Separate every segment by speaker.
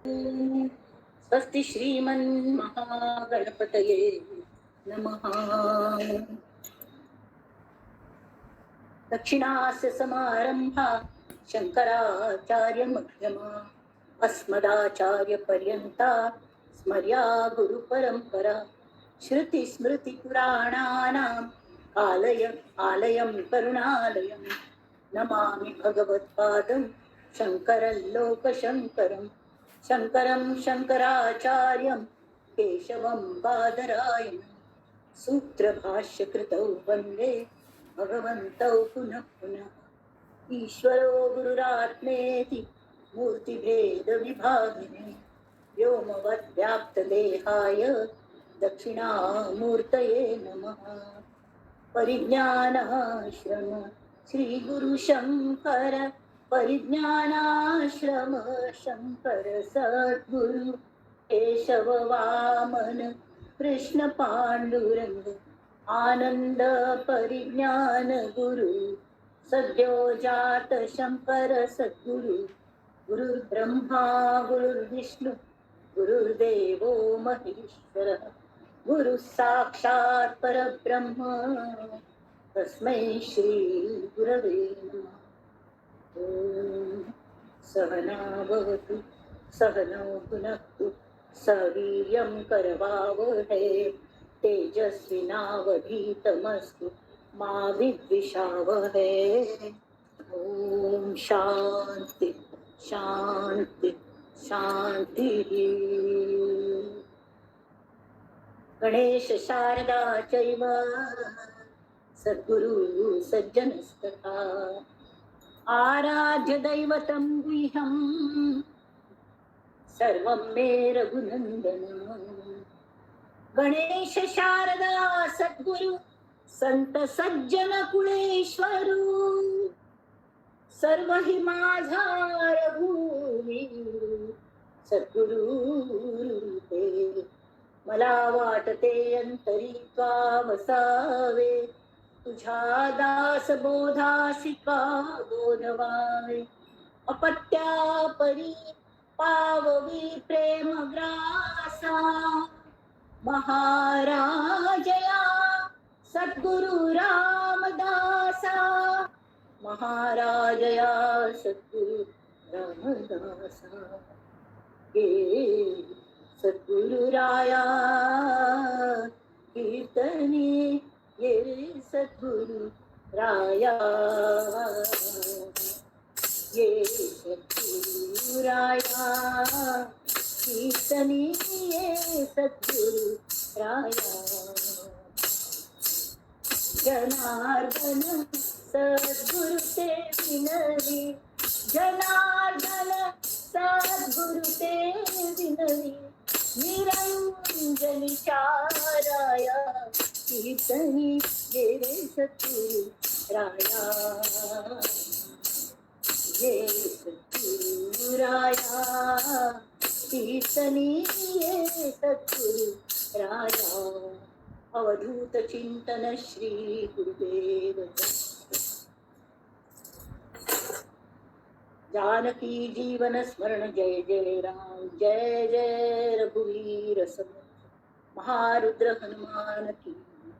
Speaker 1: स्वस्ति श्रीमन्महागणपतये नमः. दक्षिणास्य समारंभा शंकराचार्य मध्यमा अस्मदाचार्य पर्यंता स्मर्या गुरु परंपरा. श्रुती स्मृती पुराणानाम आलयं करुणालयं नमामि भगवत्पादं शंकरं लोकशंकरं शंकरं शंकराचार्यं केशवं बादरायणं सूत्रभाष्य कृतौ वंदे भगवन्तौ पुनः पुनः. ईश्वरो गुरुरात्मेति मूर्तिभेद विभागिने व्योमवद्व्याप्तदेहाय दक्षिणामूर्तये नमः. परिज्ञानाश्रम श्री गुरु शंकर परिज्ञानाश्रम शंकर सद्गुरु केशव वामन कृष्ण पांडुरंग आनंद परिज्ञान गुरु सद्यो जात शंकर सद्गुरु. गुरुर्ब्रह्मा गुरुर्विष्णु गुरुर्देवो महेश्वर गुरु साक्षात परब्रह्म तस्मै श्री गुरवे नमः. ॐ सहना भवतु सहनौ भुनक्तु सह वीर्यं करवावहै तेजस्विनावधीतमस्तु मा विद्विषावहै. ॐ शांती शांती शांती. गणेश शारदा चैव सद्गुरु सज्जनस्तथा आराध्य दैवतं गुह्यं सर्वं मे रघुनंदन. गणेश शारदा सद्गुरु संत सज्जन कुळेश्वरू सर्व हि माझा रघुवीर सद्गुरु ते. मला वाटते अंतरी त्वा वसावे तुझ्या दास बोधासी का बोधवावे. अपत्या परी पाववी प्रेम ग्रासा महाराजया सद्गुरु रामदासा. महाराजया सद्गुरु रामदासा. हे सद्गुरु राया कीर्तनी ये सद्गुरु राया. ये सद्गुरु राया कीर्तनी ये सद्गुरु राया. जनार्दन सद्गुरु ते विनवी जनार्दन सद्गुरु ते विनवी निरंजनी चाराया कीर्तनी ये रे सद्गुरु राया. ये सद्गुरु राया कीर्तनी ये सद्गुरु राया. अवधूत चिंतन श्री गुरुदेव. जानकी जीवन स्मरण जय जय राम जय जय रघुवीर समर्थ. महारुद्र हनुमान की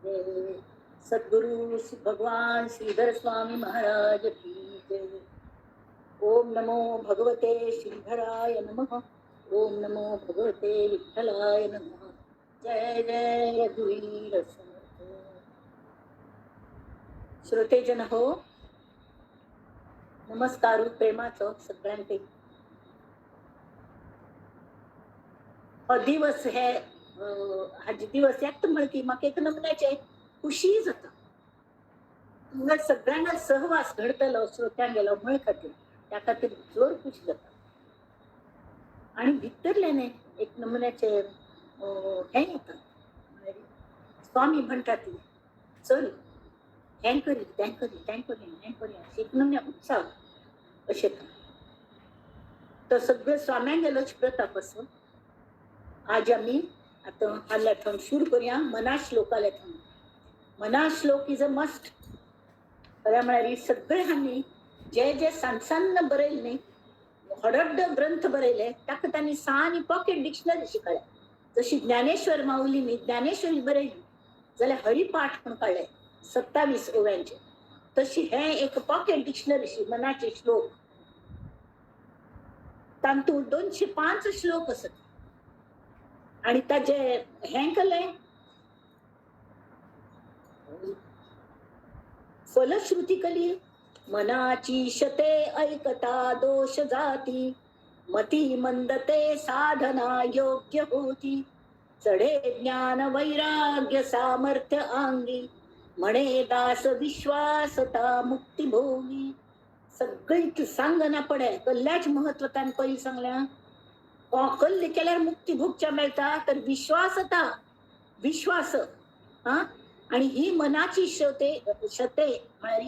Speaker 1: जय. सद्गुरु भगवान श्रीधर स्वामी महाराज की जय. ओम नमो भगवते श्रीधराय नमः. ओम नमो भगवते विठ्ठलाय नमः. जय जय रघुवीर समर्थ. श्रोतेजन हो, नमस्कार प्रेमाचो सगळ्यांक. हो दिवस हे हाजे दिवस येता म्हळ की म्हाका एक नमुन्याचे खुशी जाता. तुमकां सगळ्यांक सहवास घडतलो श्रोत्यांगेलो म्हळ खातीर, त्या खातीर जोर खुशी जाता. आनी भितरल्यान एक नमुन्याचे हें येता. स्वामी म्हणटा ती चल हें करी तें करी तें करी हें करी अशें एक नमुन्या उत्साह अशें. तो सगळो स्वाम्यांगेलोच प्रताप आसो. आज आमी आतां हाल्या थंय सुरू करुया मनाश्लोकाल्या थंय. मनाश्लोक is a must. खरें म्हळ्यार ही सगळे आमी जे जे सान सान्न बरयलें न्ही व्हड ग्रंथ बरयले ताका तांणी सान पॉकेट डिक्शनरी शिकयल्या. जशी ज्ञानेश्वर माऊलींनी ज्ञानेश्वरी बरयली जाल्यार हरिपाठ म्हण काडले 27 ओव्यांचे, तशी हे एक पॉकेट डिक्शनरी मनाचे श्लोक, तातूंत 205 श्लोक आसत. आणि ताजे हें केलें फलश्रुती कली, मनाची शते ऐकता दोष जाती, मती मंदते साधना योग्य होती, चढे ज्ञान वैराग्य सामर्थ्य अंगी, म्हणे दास विश्वासता मुक्ती भोगी. सगळी सांगना पडे कल्ल्याच महत्व ताणें पयलीं सांगल्या. कल्ले केल्यार मुक्ती भोगच्या मेळटा तर विश्वासता, विश्वास. हा, आणि ही मनाची शते शते म्हळ्यार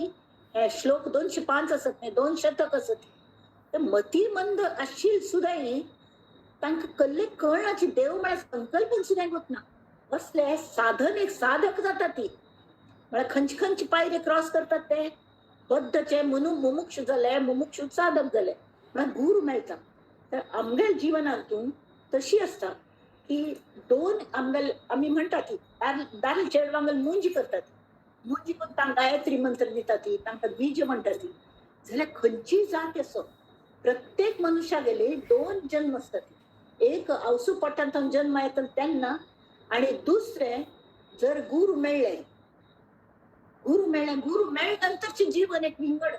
Speaker 1: हे श्लोक 205 आसत न्ही, 2 शतक आसत. तर मती मंद आशिल सुद्दां तांकां कल्ले कळनाची, देव म्हळ्यार संकल्पन सुद्दां वतना असले साधन एक साधक जाता ती. म्हळ्यार खंयचे खंयचे पायरे क्रॉस करतात ते बद्धचे म्हणून मुमुक्ष जाले, मुमुक्ष साधक जाले म्हळ्यार गुरू मेळटा. तर आमगेल जिवनांतून तशी आसता की दोन आमगेल आमी म्हणटा ती दाल चेडवांगेल मुंजी करतात, मुंजी करून तांकां गायत्री मंत्र दिता ती, तांकां बीज म्हणटा ती. जाल्यार खंयची जात असो प्रत्येक मनुष्यागेले 2 जन्म आसतात, एक आवसू पोटांत जन्म येता तेन्ना, आणि दुसरे जर गुरू मेळ्ळे, गुरू मेळ्ळे, गुरू मेळ्ळे नंतरचे जीवन एक विंगड,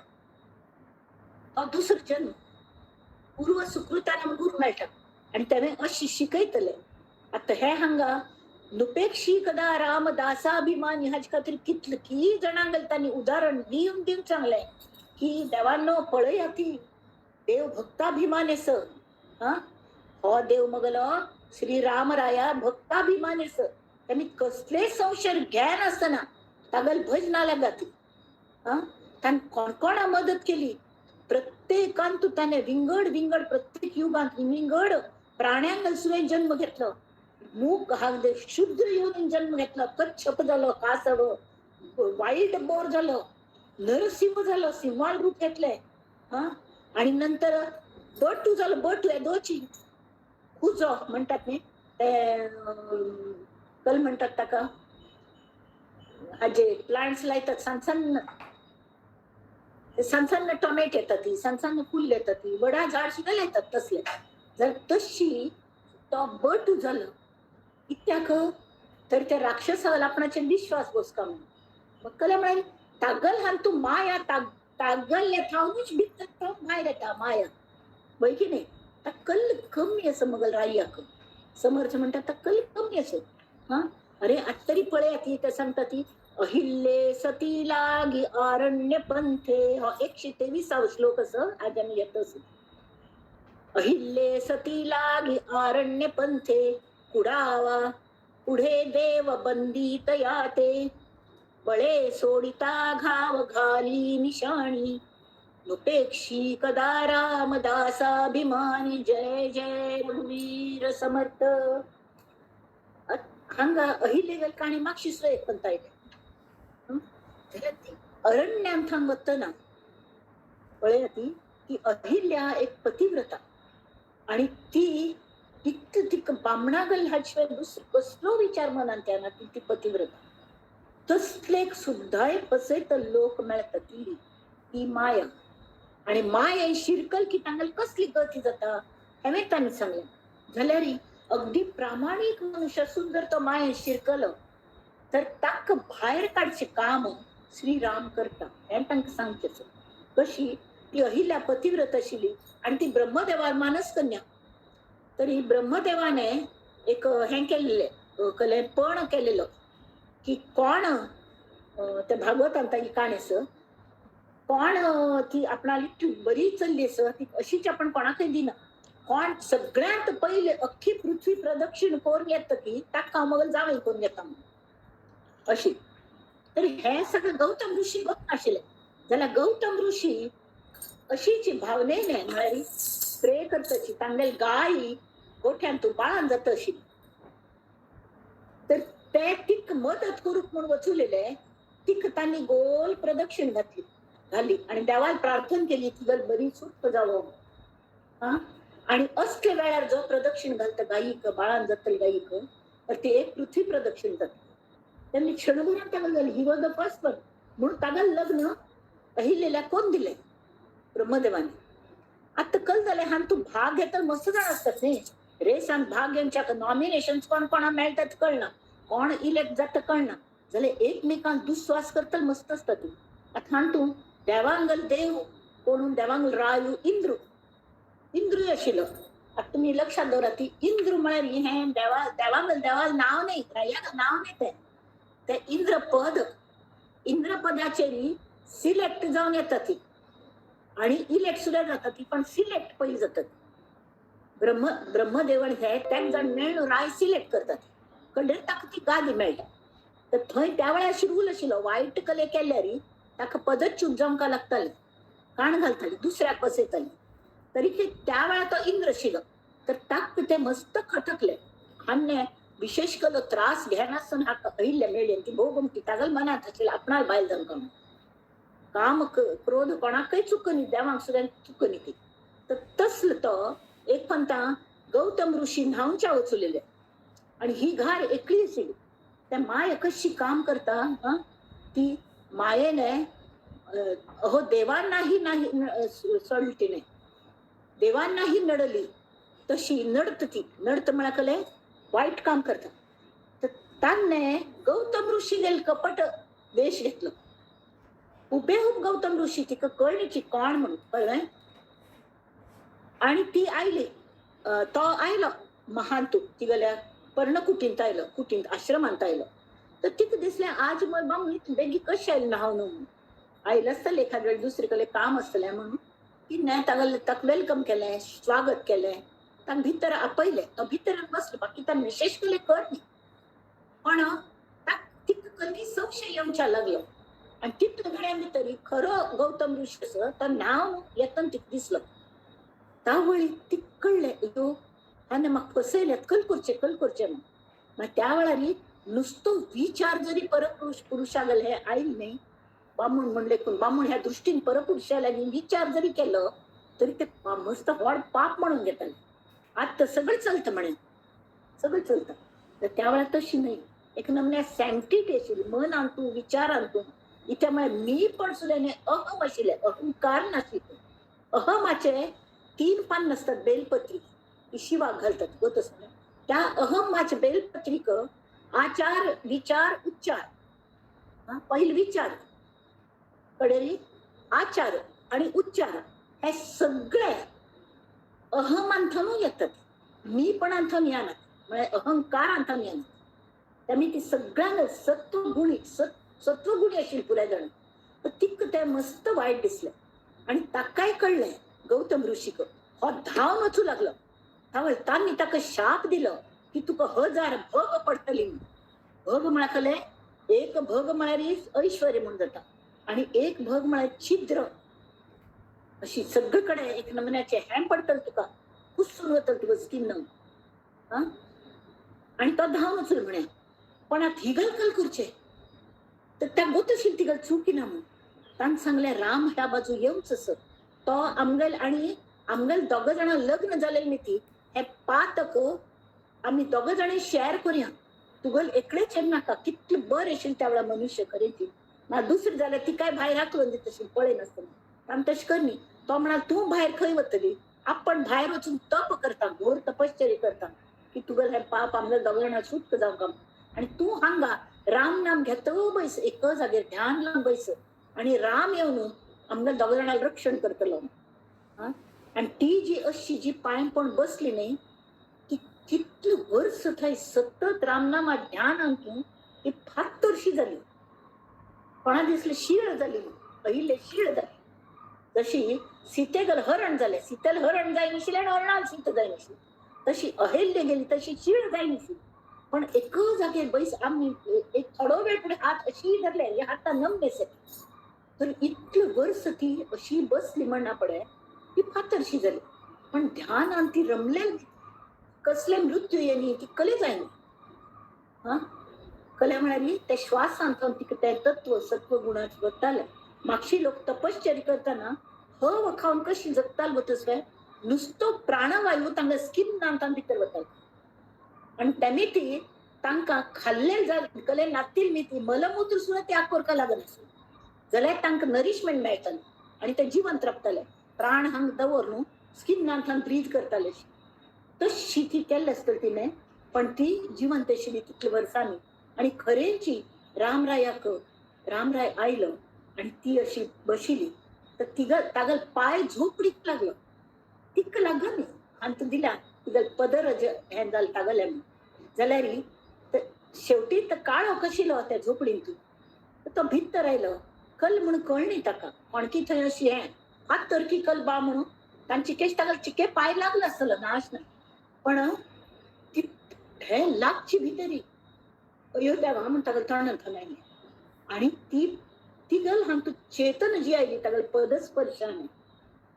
Speaker 1: तो दुसरो जन्म. पूर्व सुकृतान गुरू मेळटा आणि तेणें अशी शिकयतले. आतां हे हांगा नुपेक्षी कदा रामदासाभिमानी हाजे खातीर कितले की जाणांक तांणी उदाहरण दिवन दिवन सांगलें की देवांनो पळया ती देव भक्ताभिमान आस. हा, हो देव मगलो श्री रामराया भक्ताभिमान आस, त्यांनी कसले संशय घेनासतना तागेल भजनाला गाती. हा, ताणें कोण कोणा मदत केली, प्रत्येकान तूं ताणें विंगड विंगड प्रत्येक युगांत विंगड प्राण्यांक सुद्दां जन्म घेतलो. मूक हा शुद्र येवन जन्म घेतलो, कच्छप जालो, कासव, वाईल्ड बोर जालो, नरसिंह जालो, सिंहाल रूप घेतले. हा, आणि नंतर बटू जालो, बटू येदोची कुजो म्हणटात न्ही ते, कल म्हणटात ताका, हाजे प्लांट्स लायतात सान सान, सान सान टोमॅटो येतात ती, सान सान फुल येतात ती, वडा झाड सुद्दां लायतात तसले. जर तशी तो बटू जालो कित्याक तर त्या राक्षसावर आपणाचेर विश्वास बसका म्हणून. मग कला म्हळ्यार तागल हान तूं माया तागल थावनूच भितर तो भायर येता माया, वय की न्ही. कल कमी आसा मगल रायाक, समर्थ म्हणटा कल कमी आसा. हा, अरे आतां तरी पळया ती ते सांगता ती अहिल्ये सती लागी आरण्य पंथे, हो 123 श्लोक आसा, आज आमी घेता आसा. अहिल्ये सती लागी आरण्य पंथे, कुडावा पुढे देव बंदी तयाते, बळे सोडिता घाव घाली निशाणी, नुपेक्षी कदा रामदासाभिमानी, जय जय रघुवीर समर्थ. हांगा अहिल्येगेल काणी मातशी सुद्दां एक पंता येयले. जाल्यार ती अरण्यांत थावन वतना पळया ती की अहिल्या एक पतिव्रता, आणि ती इतकी तिका बामणागल हाशिवाय दुसरो कसलो विचार मनांत येना, ती ती पतिव्रता. तसलेक सुद्दां फसयत लोक मेळटा ती ती माया. आणि माया शिरकल की तांगेली कसली गती जाता हें तांणी सांगलें. जाल्यार अगदी प्रामाणीक मनुष्य आसून जर तो माया शिरकलो तर ताका भायर काडचें काम श्रीराम करता हें तांकां सांगचें आसा. कशी ती अहिल्या पतिव्रत आशिल्ली आनी ती ब्रह्मदेवार मानस कन्या, तरी ब्रह्मदेवाने एक हें केल्लें कलें पण केलेलो की कोण ते भागवतान ताची काणी आसा, कोण ती आपणाली बरी चल्ली आसा ती अशीच आपण कोणाकय दिना, कोण सगळ्यांत पयले अख्खी पृथ्वी प्रदक्षिण करून येता की ताका हांव मगल जावंय करून येता म्हणून अशी. तर हे सगळें गौतम ऋषी नाशिल्ले जाल्यार गौतम ऋषी अशीच भावनेने म्हळ्यार प्रे करताची तांगेल गाय गोठ्यान तूं बाळान जाता अशी, तर ते तिक मदत करूंक म्हूण वचुलेले, तिक तांणी गोल प्रदक्षिण घातली घाली आणि देवाल प्रार्थना केली तुझं बरी सुस्त जावं. हा. आणि असले वेळार जो प्रदक्षिण घालता गायीक, बाळान जातले गायीक, तर ते एक पृथ्वी प्रदक्षिण जाता. त्यांनी क्षणभरात ताका जालें, he was the first one. म्हणून ताका लग्न अहिल्याला कोण दिले? ब्रह्मदेवाने. आता कल जालें, हांव तूं भाग घेता मस्त जाण आसतात न्ही रेसान भाग घेवच्या, नॉमिनेशन कोण कोणा मेळटात कळना, कोण इलेक्ट जाता कळना, जाल्यार एकमेकांक दुस्वास करतले मस्त आसता तूं. आतां हांव तूं देवांगल देव कोणून देवांगल रायू इंद्रू, इंद्रूय आशिल्लो. आतां तुमी लक्षात दवरात, ती इंद्र म्हळ्यार हें देवा देवांगल देवाल नांव न्ही, रायाक नांव न्ही, तें तें इंद्रपद. इंद्रपदाचेर सिलेक्ट जावन येता ती आणि इलेक्ट सुद्दां जाता ती, पण सिलेक्ट पयलीं जातात. ब्रह्मदेवन हे तेक जाण मेळून राय सिलेक्ट करतात, कळ्ळें? ताका ती गादी मेळटा. तर थंय त्या वेळार अशी रूल आशिल्लो, वायट कले केल्यार ताका पदच्यूत जावंक लागतालें, काण घालताली, दुसऱ्याक बसयताली. तरी ते त्या वेळार तो इंद्र आशिल्लो. तर ताका ते मस्त खटकले आनी विशेष कलो त्रास घेनासतना हाका अहिल्या मेळ्ळी. आनी ती भोव गोमटी तागेल्या मनांत आशिल्लें आपणाल बायल जावंक म्हणून. काम क्रोध कोणाकय चुकनी, देवांक सुद्दां चुकनी ती. तर तसलो तो एक पंता गौतम ऋषी न्हावच्या वचुलेले आणि ही घार एकली आशिल्ली. त्या माय कशी काम करता, ती मायेने अहो देवांनाही नाही सोडली, तिने देवांनाही नडली, तशी नडत ती. नडत म्हळ्यार कले वाईट काम करता. तर तान्ने गौतम ऋषी कपट वेश घेतलो. हुबेहूब गौतम ऋषी तिका कळ्ळी कोण म्हणून, कळ्ळें? आणि ती आयली, तो आयलो महान तू तिगेल्या पर्णकुटींत आयलो, कुटींत आश्रमांत आयलो. तर तिका दिसलें आज मग बामून बेगी कशें आयलें न्हांव न्हू म्हणून. आयलें आसतलें एखाद वेळ दुसरे कडेन काम आसतलें म्हणून. ती न्हय ताका ताका welcome केलें, स्वागत केलें, ताका भितर आपयलें. तो भितर बसलो, बाकी ताका विशेष कले कर न्ही, पण ताका तिका कधी संशय येवच्या लागलो. आनी तितले घड्या भितर खरो गौतम ऋषी आसा तो न्हांव येतना तिका दिसलो. तावळी तिका कळ्ळें, अयो आनी म्हाका फसयल्यात, कल करचें कल करचें म्हणून. मागीर त्या वेळार नुसतो विचार जरी परपुरुष पुरुषा गेले हे आयल न्ही, बामूण म्हणले बामूण ह्या दृष्टीन परपुरुषा लागीं विचार जरी केलो तरी ते मस्त व्हड पाप म्हणून घेताले. आतां सगळें चलता म्हणे, सगळें चलता. तर त्या वेळार तशी न्ही, एक नमन्या सँक्टिटी आशिल्ली मनान तूं विचारान तूं. इत्या म्हळ्यार मी पण सुद्दां न्ही अहम आशिल्लें, अहंकार नाशिल्लो. अहमाचे 3 पान नासतात बेलपत्री, ती शिवाक घालतात गोतस. त्या अहमाचे बेलपत्रीक आचार विचार उच्चार, पहिले विचार कडेरी आचार आणि उच्चार हे सगळे अहमांथानू येतात, मी पण अंथान येणार म्हळ्यार अहंकार अंथान येणार. त्यामुळे ती सगळ्यांना सत्वगुणी सत्वगुणी आशिल्ली पुराय जाण. तर तिका ते मस्त वायट दिसलें आणि ताकाय कळ्ळें गौतम ऋषीक, हो धांवन वचूं लागलो. तावळ तांणी ताका शाप दिलो की तुका 1000 भग पडटली. भग म्हळ्यार कले एक भग म्हळ्यार ऐश्वर्य म्हूण जाता आणि एक भग म्हळ्यार छिद्र, अशी सगळीकडे एक नमुन्याचे हॅम पडटले तुका, कुसून वतले तुका स्किन. आणि तो धांवन वचून म्हणे, पण आतां ही गल कल करचे तर त्या गोतशील ती गल चुकी ना म्हणून. तांणी सांगलें राम ह्या बाजू येवच आसत, तो आमगेल आणि आमगेल दोग जाणां लग्न जालें न्ही ती हे पातक आमी दोग जाणां शेअर करुया, तुगेल एकलेच नाका. कितलें बरें आशिल्लें त्या वेळार मनुष्य खरें ती. ना दुसरें जाल्यार तिकाय भायर हाकलून दिता तशें पळयनासतना. आमी तशें करनी. तो म्हणाल तूं भायर खंय वतली, आपण भायर वचून तप करता, घोर तपश्चर्या करता की तुगेल हें पाप आमगेल दोग जाणां सुटक जावंक. आनी तूं हांगा राम नाम घेत बैस, एक जागेर ध्यान लावन बैस आणि राम येवन आमगेल दोग जाणांक रक्षण करतलो. आनी ती जी अशी जी पांयपण बसली न्ही ती कितली वर्स थंय सतत रामनामात ध्यान अंतून ती फातरशी जाली. कोणा दिसली शीळ जाली, पहिले शीळ जाली. जशी सीतेगल हरण जालें, सीतेल हरण जायनाशिल्लें आनी हरणान सीता जायनाशिल्ली, तशी अहिल्य गेली तशी शीळ जायनाशिल्ली. पण एक जागेर बैस आमी एक थोडो वेळ फुडें हात अशी धरले, ह्या हाता नमनेसे तर इतले वर्स ती अशी बसली म्हणना पडे ती फातरशी जाली. पण ध्यानान ती रमलेली, कसले मृत्यू येनी ती कले जायना. हा कले म्हळ्यार त्या श्वासान तिका ते तत्व सत्व गुणाच वताले. मागशी लोक तपश्चर्या करताना हव खावन कशी जगताल वतस काय, नुस्तो प्राणवायू तांकां स्किन भितर वतालो आनी तेमी ती तांकां खाल्ले जाले नातील मी ती मलमूत्र सुद्दां त्याग करपाक लागनासलें जाल्यार तांकां नरिशमेंट मेळटालें आनी ते जिवंत रावताले. प्राण हांग दवर न्हू स्किनांतल्यान ब्रीद करताले. तशी ती केल्ली आसतली तिणें, पण ती जिवंत आशिल्ली तितल्या वर्सांनी. आनी खरेंची रामरायाक रामराय आयलो आनी ती अशी बशिल्ली तर तिगा तागल पाय झोपडीक लागलो, तिका लागलो न्ही हांत दिल्या तिगल पदर हें जालें तागलें जाल्यार शेवटी तर काळो कशिलो त्या झोपडींतून तो भितर आयलो. कल म्हणून कळनी ताका कोणकी थंय अशी हें हात तरकी कल बा म्हणून तांची केश ताका चिके पाय लागलो आसतलो नाश ना, पण ती हे लागची भितरी अयोध्या म्हण ताका तोंडान थंय. आनी ती तिगल हांतू चेतन जी आयली तागल पदस्पर्शाने,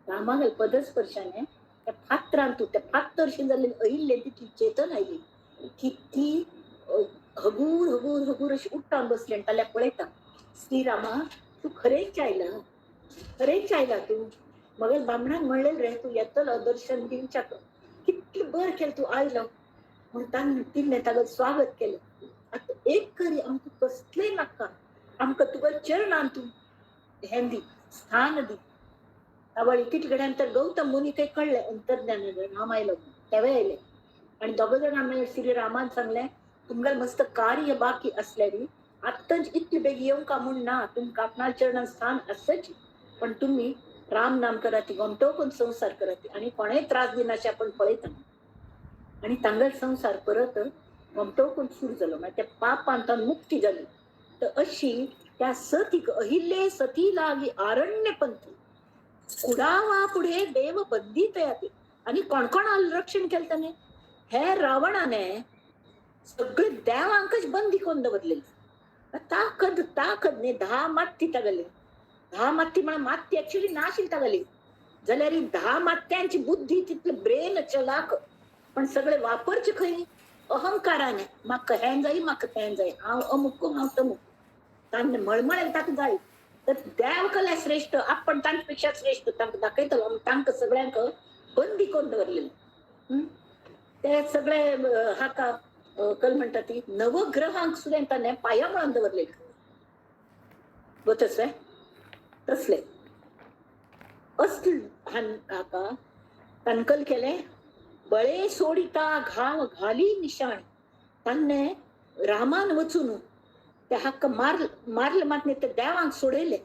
Speaker 1: रामागल पदस्पर्शाने त्या फातरांतू त्या फातरशी जाल्ले अहिल्ले तितली चेतन आयली की ती हगूर हगूर हगूर अशी उठ्ठावन बसली आनी ताल्याक पळयता, श्रीरामा तूं खरेंच आयला, खरेंच आयला तूं. मगेर बामणान म्हणलें रे तूं येतलो दर्शन दिवच्याक, कितलें बरें केलें तूं आयलो म्हण तांणी तिणें ताका स्वागत केलें. आतां एक करी आमकां कसलें नाका, आमकां तुका चरणान तूं हें दी, स्थान दी. आवळ कितले कडेन तर गौतम मुनी थंय कळ्ळें अंतर्ज्ञान राम आयलो तेवय आयले आनी दोग जाणां मेळ्ळे. श्री रामान सांगलें तुमगेलें मस्त कार्य बाकी आसल्यार आत्ताच इतले बेगीन येवंक म्हूण ना, तुमकां आपणा चरणान स्थान आसच, पण तुमी राम नाम कराती, गोमटो कोण संसार कराती आनी कोणेय त्रास दिनाशे आपण पळयता. आनी तांगेलो संसार परत गोमटो कोण सुरू जालो, मागीर त्या पापांतल्यान मुक्ती जाली. तर अशी त्या सतीक अहिल्ये सती लागी आरण्य पंथी कुडावा पुढे देव बंदी तयाती. आनी कोण कोण रक्षण केलें ताणें, हे रावणाने सगळे देवांकच बंदी करून दवरलेली. ताकद ताकद न्ही 10 मात्ती तागेली, 10 मात्ती म्हळ्यार मात्ती एक्चुअली नाशिल्ली तागेली, जाल्यार 10 मात्यांची बुद्धी तितली ब्रेन चलाक, पण सगळे वापरचे खंय अहंकाराने. म्हाका हें जाय म्हाका तें जाय, हांव अमुक हांव तमुक, तांणे मळमळेल ताका जाय. तर देव कला श्रेष्ठ, आपण तांचे पेक्षा श्रेष्ठ तांकां दाखयतलो. तांकां सगळ्यांक बंदी करून दवरलेली. ते सगळे हाका कल म्हणटा ती नवग्रहांक सुद्दां ताणें पांया म्हणून दवरलेले. तसले तसले असले हाका तांकल केलें. बळे सोडिता घाव घाली निशाण, ताणें रामान वचून त्या हाका मारले मात न्ही, ते देवांक सोडयले.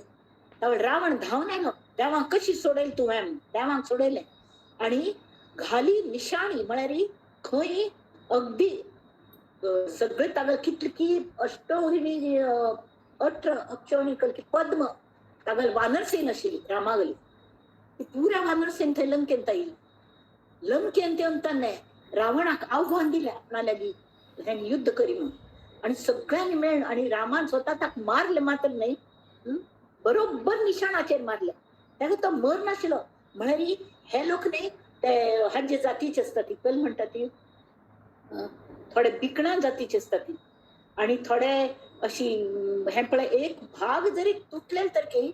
Speaker 1: रावण धांवन आयलो, देवांक कशी सोडयले तुवें, देवांक सोडयले. आनी घाली निशाणी म्हळ्यार खंय अगदी सगळे तागेले कितले की अष्टोहिणी 18 अक्षोहिणी कल पद्म तागेले वानरसेन आशिल्ली रामागली, ती पुरा वानरसेन थंय लंकेन आयली. लंकेन येवन ताणें रावणाक आव्हान दिलें आपणा लागीं हें युद्ध करी म्हणून. आनी सगळ्यांनी मेळून आनी रामान स्वता ताका मारले मात्र न्हय, बरोबर निशाणाचेर मारले, ताका तो मर नाशिल्लो. म्हळ्यार हे लोक न्ही ते हाजे जातीचे आसता ती कल म्हणटा ती थोडे बिकणां जातीचे आसता ती, आनी थोडे अशी हें पळय एक भाग जरी तुटले तर की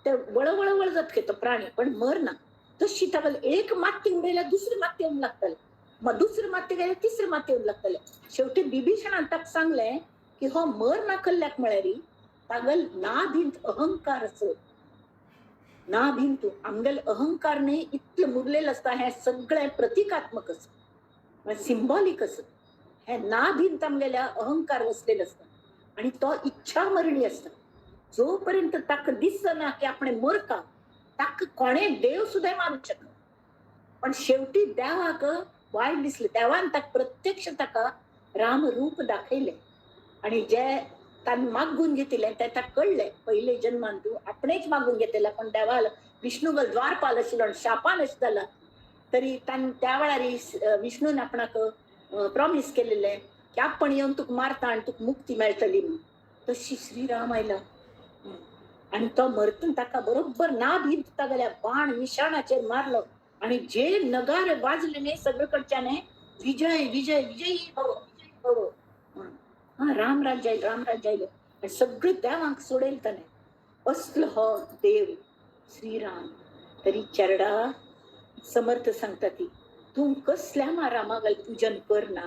Speaker 1: ते वळवळवळ जात तो प्राणी, पण मर ना. तशी ताका एक माती उडयल्यार दुसरी माती येवंक लागताले, मग दुसरी माती गेल्यार तिसरी माती येवंक लागताले. शेवटी बिभीषणान ताका सांगलें की हो मर ना कल्ल्याक म्हळ्यार तागल ना भिंत अहंकार असो ना भिंत आमगेले अहंकार न्ही इतलें मुरलेलें आसता. हें सगळें प्रतिकात्मक आसा, सिंबॉलीक आसा. हें ना भिंत आमगेल्या अहंकार वसलेलो आसता आनी तो इच्छा मरणी आसता. जोपर्यंत ताका दिसना की आपणें मरता ताका कोणें देव सुद्दां मारूंक शकना. पण शेवटी देवाक वायट दिसलें, देवान ताका प्रत्यक्ष ताका राम रूप दाखयलें आनी जे ताणें मागून घेतिल्लें तें ताका कळ्ळें. पयले जन्मान तूं आपणेच मागून घेतिल्लें, पण देवाल विष्णुगल द्वारपाल आशिल्लो आनी शापान अशें जाला तरी ताणें त्या वेळार विष्णून आपणाक प्रॉमीस केलेलें की आपण येवन तुका मारता आनी तुका मुक्ती मेळटली म्हणून. तशी श्रीराम आयला आनी तो मरतून ताका बरोबर ना भिंत तागेल्या बाण निशाणाचेर मारलो आनी जे नगारे वाजले न्ही सगळे कडच्यान विजय विजय विजयी भव विजयी भव म्हणून. हा राम राज्य आयलें, राम राज्य आयलें आनी सगळे देवांक सोडयले ताणें. असलो हो देव श्रीराम. तरी चेरडा समर्थ सांगता ती तूं कसल्या मा रामागल पूजन कर ना,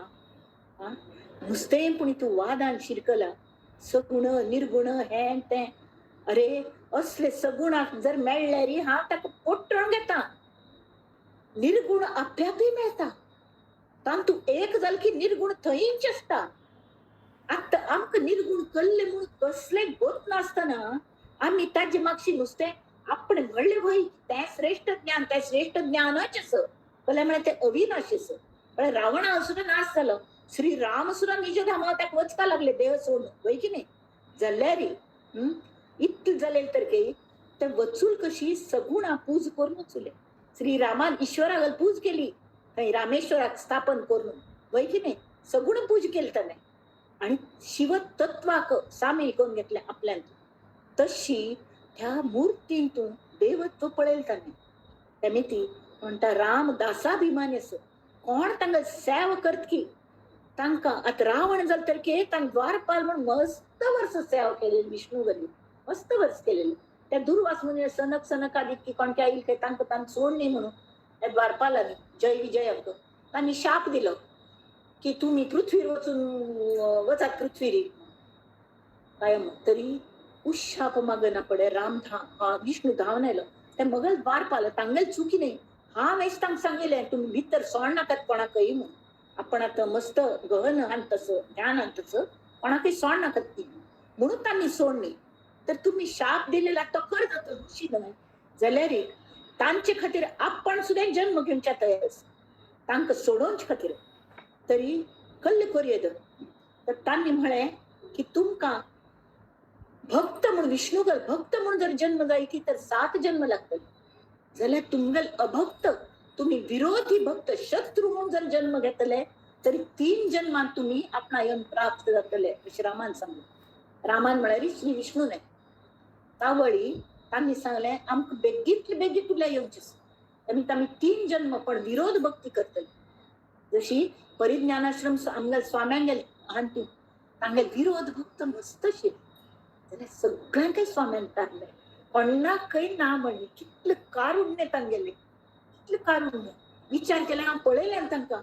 Speaker 1: नुस्तें पूण तूं वादान शिरकला, सगुण निर्गुण हें तें. अरे असले सगुणाक जर मेळ्ळ्यारी हांव ताका पोट्टण घेता, निर्गुण आप्याकय मेळटा, तांतू एक जाल की निर्गुण थंयच आसता. आतां आमकां निर्गुण कल्ले म्हूण कसलें गोत नासतना आमी ताजे मागशी नुस्तें आपणें म्हणलें वय तें श्रेश्ठ ज्ञान, तें श्रेश्ठ ज्ञानच आसा, जाल्यार म्हळ्यार तें अविनाशी आसा. म्हळ्यार रावणा सुद्दां नाश जालो, श्री राम सुद्दां निज धामा ताका वचपा लागले देह सोडून, वय की न्ही. जाल्यार इतलें जालें तर की ते वचूल कशी सगुणा पूज करून वचुले. श्री रामान ईश्वराक पूज केली थंय रामेश्वराक स्थापन करून, वय की न्ही, सगुण पूज केली ताणें आनी शिव तत्वाक सामील करून घेतलें आपल्यान. तशी त्या मूर्तींतून देवत्व पळयलें ताणें. तेमी ती म्हणटा राम दासाभिमानी आसा, कोण तांकां सेवा करत की तांकां. आतां रावण जालें तर की तांकां द्वारपाल म्हूण मस्त वर्स सेवा केलेली, विष्णू गली मस्त वर्स केलेली. त्या दुर्वास मुनी सनक सनक आदी की कोण काय येईल काय तांकां तांकां सोडणी म्हणून त्या द्वारपालांनी जय विजयाक तांणी शाप दिलो की तुमी पृथ्वीर वचून वचात पृथ्वीर काय तरी उशाप मागना पडे राम विष्णू धांवन आयलो. ते मगल द्वारपाल तांगेल चुकी न्ही, हांवें तांकां सांगिल्लें तुमी भितर सोड नाकात कोणाकय म्हणून, आपण आतां मस्त गहन हांतस ध्यान हांतस कोणाकय सोड नाकात ती म्हणून तांणी सोडली. तर तुमी शाप दिलेला तो कर जातो ऋषी न्हय, जाल्यार तांचे खातीर आपण सुद्दां जन्म घेवच्या तयार आसा तांकां सोडोवचे खातीर. तरी कल्ल कोरयेद तर तांणी म्हळें की तुमकां भक्त म्हूण विष्णुगल भक्त म्हूण जर जन्म जाय की तर 7 जन्म लागतले, जाल्यार तुमगेल अभक्त तुमी विरोधी भक्त शत्रू म्हूण जर जन्म घेतले तरी 3 जन्मांत तुमी आपणा येवन प्राप्त जातले अशें रामान सांगलें. रामान म्हळ्यार श्री विष्णूने. तावळी तांणी सांगलें आमकां बेगीतले बेगीन तुला येवचें आनी आमी 3 जन्म पण विरोध भक्ती करतले. जशी परिज्ञानाश्रम आमगेल स्वाम्यांगेल हांतू तांगेल विरोध भक्त मस्त आशिल्ले, जाल्यार सगळ्यांकय स्वाम्यान तारलें, कोणाकय ना म्हणलें. कितलें कारुण्य तांगेलें, कितलें कारुण्य. विचार केल्यार हांव पळयलें तांकां,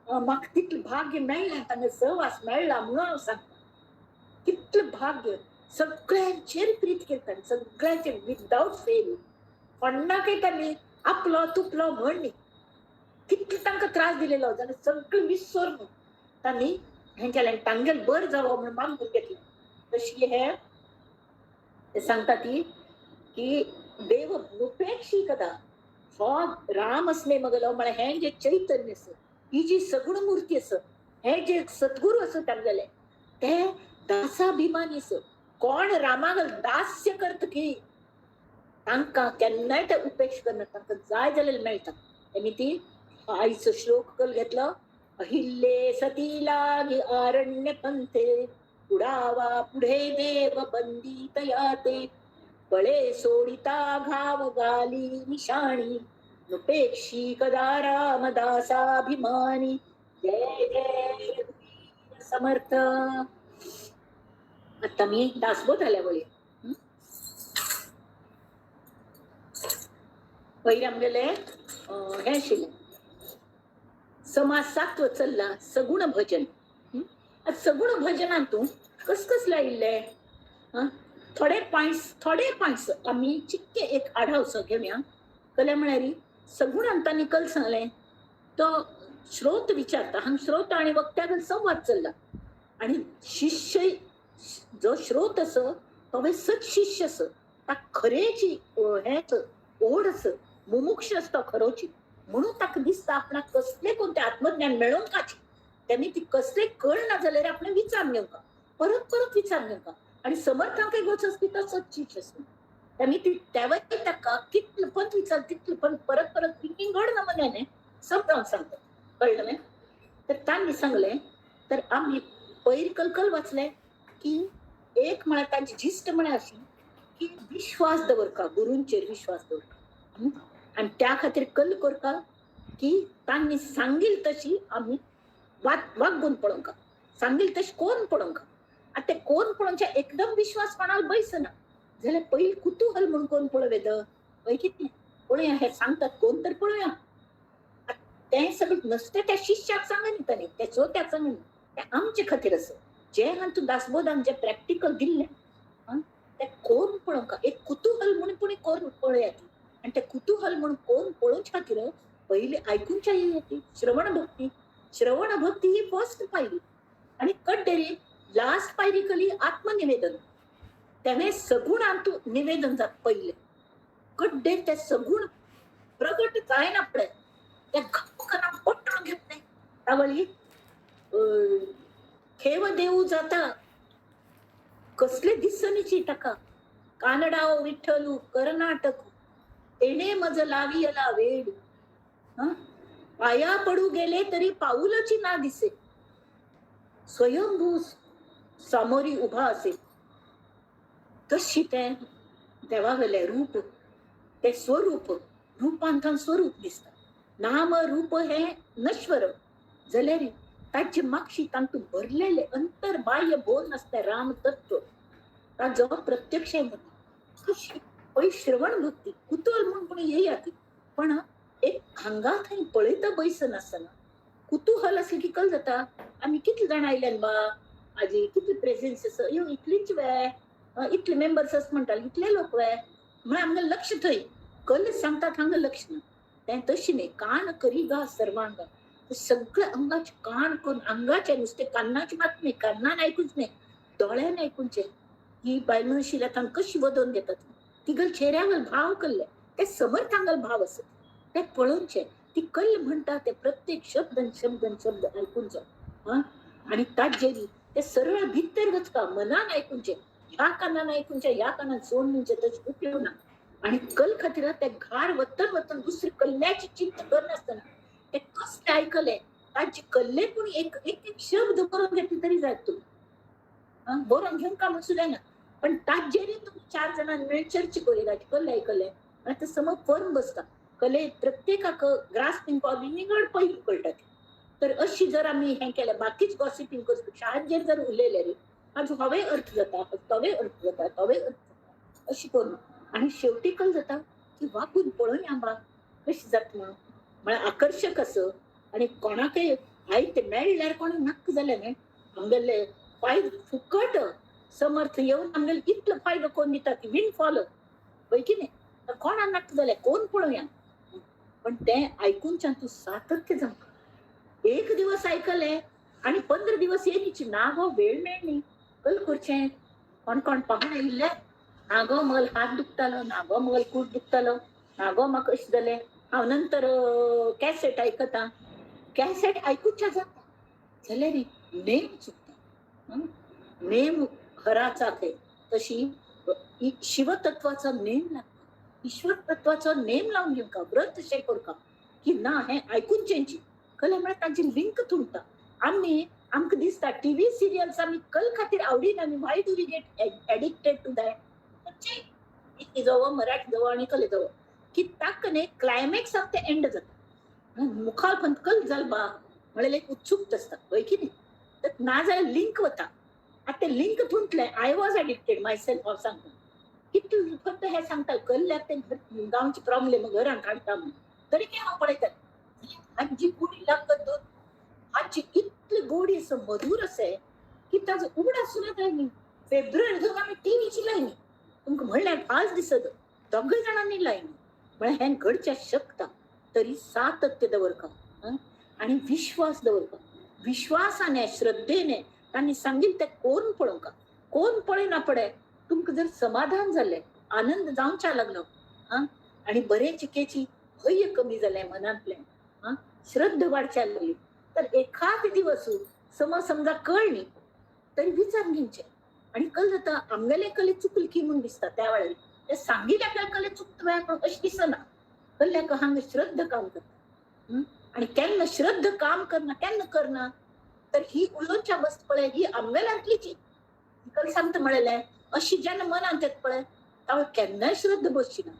Speaker 1: म्हाका तितलें भाग्य मेळ्ळें, तांगें सहवास मेळ्ळा म्हणून हांव सांगता कितलें भाग्य. सगळ्यांचेर प्रीत केली तांणी, सगळ्यांचेर विदाउट फेल, कोणाकय तांणी आपलो तुपलो म्हण न्ही. कितलो तांकां त्रास दिलेलो जाल्यार सगळें विसर तांणी हें केलें, तांगेल बरें जावो म्हूण मागून घेतलें. तशी हे सांगता ती की देव उपेक्षी कदा हो राम असले मगलो म्हळ्यार हें जे चैतन्य आसा, ही जी सगुण मूर्ती आसा, हे जे सद्गुरू आसा तांगेले ते दासाभिमानी आसा. कोण रामाक दास्य करता की तांकां केन्नाय ते उपेक्ष करना, तांकां जाय जाल्यार मेळटा. आनी ती आयचो श्लोक कल घेतलो, अहिल्ये सती लागी आरण्य पंथे उडावा पुढे देव बंदी तयाते बळे सोडिता घाव गाली निशाणी नुपेक्षी कदा रामदासाभिमानी. जय जय समर्थ. आता मी दासबोध आल्या वळी पयर आमगेले हें आशिल्लें समाज सात्व चल्ला सगुण भजन. सगुण भजनान तूं कस कसले आयिल्ले थोडे पॉयंट्स आमी चिक्के एक आढावसो घेवया. कल्या म्हळ्यार सगुणान तांणी कल सांगलें तो श्रोत विचारता, हांगा श्रोत आनी वक्त्या संवाद चल्ला आनी शिष्य जो श्रोत आसा तो सत शिष्य आसा, ताका खरेची हेच ओढ आसा, मुमुक्ष आसता खरोची, म्हणून ताका दिसता आपणाक कसले कोणते आत्मज्ञान मेळोवंकाची, तेमी ती कसले कळना जाल्यार आपणें विचारून घेवंका, परत परत विचारून घेवंका. आनी समर्थांकय वचस की तो सत शिष्य आसा, तेमी ती तेवय ताका कितले पण विचार तितले पण परत परत विंगड नमुन्याने समजावन सांगता. कळ्ळें? तर तांणी सांगलें तर आमी पयर कलकल वाचलें की एक म्हळ्यार तांची जिस्ट म्हळ्यार अशी की विश्वास दवरका, गुरूंचेर विश्वास दवरका आनी त्या खातीर कल करका की तांणी सांगील तशी आमी वागून पळोवंका, सांगील तशी कोण पळोवंका. आतां ते कोण पळोवच्या एकदम विश्वास कोणाक बैसना जाल्यार पयलीं कुतूहल म्हूण कोण पळोवं येता, हय कितें? पळोवया हे सांगतात कोण तर पळोवया. तें सगळें नुस्तें त्या शिष्याक सांगनी ताणें, त्या श्रोत्याक सांगनी, तें आमचे खातीर आसा. जे हातूंत दासबोधान जे प्रॅक्टिकल दिल्लें तें कोण पळोवंक एक कुतूहल म्हणून पूण कोण पळयात. आनी तें कुतूहल म्हणून कोण पळोवच्या खातीर पयलीं आयकुच्या येयात श्रवण भक्ती. श्रवण भक्ती ही फर्स्ट पायरी आनी कड्डेरी लास्ट पायरी कली आत्मनिवेदन. तेणें सगुण हातूंत निवेदन जाता पयलें. कड्डेर तें सगुण प्रगट जायना पळय तें घप्पकना पट्टून घेत न्ही. तावळी खेव देऊ जाता कसले दिसनीची ताका. कानडाओ विठ्ठलू कर्नाटक तेणे मज लावियला वेड. पाया पडू गेले तरी पाऊलची ना दिसे. स्वयंभू सामोरी उभा असे. तशी तें देवावेलें रूप, ते स्वरूप, रूपांतन स्वरूप दिसता. नाम रूप हे नश्वर जाल्यार ताचे मागशी तांतूं भरलेले अंतर बाह्य बोल नासता राम तत्व ताजो प्रत्यक्ष तशी पळय श्रवण भक्ती कुतूहल म्हूण पूण येयात. पण एक हांगा थंय पळयता बैसनासतना कुतूहल असलें की कल जाता आमी कितले जाण आयल्यान बा आजी कितले प्रेझेन्स आसा, यो इतलीच वे, इतले मेंबर्स आसा म्हणटाले, इतले लोक वे, म्हळ्यार आमकां लक्ष थंय कल सांगतात हांगा लक्ष ना. तें तशें न्ही. कान करी गा सर्वांग, सगळ्या अंगाचे कान करून अंगाचे नुस्तें कान्नाचे मात न्ही, कान्नान आयकूच न्ही, दोळ्यान आयकुचें. ही बायल मनीस तांकां कशी वदोवन घेतात, तिगल चेऱ्यावर भाव कल्ले ते समर्थांगल भाव आसत ते पळोवचें. ती कल्ल म्हणटा ते प्रत्येक शब्द शब्द शब्द आयकुचो. आनी ताजेरी ते सरळ भितर वचपा मनान आयकुचें, ह्या कानान आयकुचें, ह्या कानान सोडून दिवचें, तशें उपयोग ना. आनी कल खातीर ते घार वतन वतन दुसरी कल्ल्याची चिंता करनासतना ते कसले आयकले ताचे कल्ले पूण एक एक एक शब्द बरोवन घेतले तरी जाय. तूं बरोवन घेवंक काम सुद्दां ना, पण ताजेरी तुमी चार जाणां मेळ चर्चा करी ताचे कल्ले आयकले आनी ते समज फर्म बसता. कले प्रत्येकाक ग्रास्पिंग पावर निगड पयलीं कळटा. तर अशी जर आमी हें केलें बाकीच गॉसिपींग करचे पेक्षा हाजेर जर उलयले रे आज होवय अर्थ जाता, तोवय अर्थ जाता, तोवय अर्थ जाता, अशी करून आनी शेवटी कल जाता की वागून पळोवया बा कशी जाता म्हणून. म्हळ्यार आकर्शक आसा आनी कोणाकय आयते मेळ्ळ्यार कोणाक नाक्क जालें न्हय आमगेले फायदो फुकट समर्थ येवन आमगेले इतलो फायदो कोण दिता की विन फॉलो पळय की न्ही, कोणाक नाक्क जालें कोण पळोवया. पण तें आयकुनच्यान तूं सातत्य जावंक. एक दिवस आयकलें आनी 15 दिवस येयची ना गो वेळ मेळ्ळी कल करचें. कोण कोण पाहुणे आयिल्ले, ना गो मगल हात दुखतालो, ना गो मगल कूट दुखतालो, ना गो म्हाका अशें जालें, हांव नंतर कॅसेट आयकता. कॅसेट आयकुच्या जाता जाल्यार नेम चुकता. नेम हराचा खंय तशी शिवतत्वाचो नेम लागता. ईश्वर तत्वाचो नेम लावन घेवंक व्रत अशें करका की ना हें आयकुचेंची कल म्हळ्यार तांची लिंक तुमता. आमी आमकां दिसता टीव्ही सिरियल्स आमी कल खातीर आवडीन आमी why do we get addicted to that. Hindi जावं मराठी जावं आनी कले जावं की ताका न्ही क्लायमॅक्स ते एंड जाता मुखार पण कल जाल बा म्हळ्यार एक उत्सुकता आसता हय की न्ही. तर ना जाल्यार लिंक वता. आतां ते link तुटलें. I was addicted my self. हांव सांगता कितले फक्त हें सांगता कल्ल्याक ते गांवचे प्रॉब्लेम घरांत हाडटा म्हणून तरी ते हांव पळयता. हाजी गोडी लागत हाजी इतली गोडी आसा मधूर आसा की ताजो उगडास सुद्दां जायना. फेब्रुवारी धरून आमी टीव्हीची लायनी तुमकां म्हणल्यार फास्ट दिसत दोगय जाणांनी लायनी. म्हळ्यार हें घडच्या शकता तरी सातत्य दवरका आनी विश्वास दवरका. विश्वासाने श्रद्धेने तांणी सांगील तें कोण पळोवंका. कोण पळयना पडे तुमकां जर समाधान जालें, आनंद जावच्या लागलो आनी बरे चिकेची भंय कमी जालें मनांतलें, श्रद्धा वाडच्या लागली तर एखाद दिवस समज समजा कळ्ळी तरी विचार घेवचें. आनी कल जाता आमगेले कले चुकले की म्हूण दिसता त्या वेळार ते सांगिल्ल्या कले चुकता अशें दिसना. कल्ल्याक हांगा श्रद्धा काम करता आनी केन्ना श्रद्धा काम करना केन्ना करना तर ही उलोवच्या वस्त पळय ही आमगेल्यांतलीची कल सांगता म्हणलें अशी जेन्ना मनांत येता पळय तावळ केन्नाय श्रद्धा बसची ना.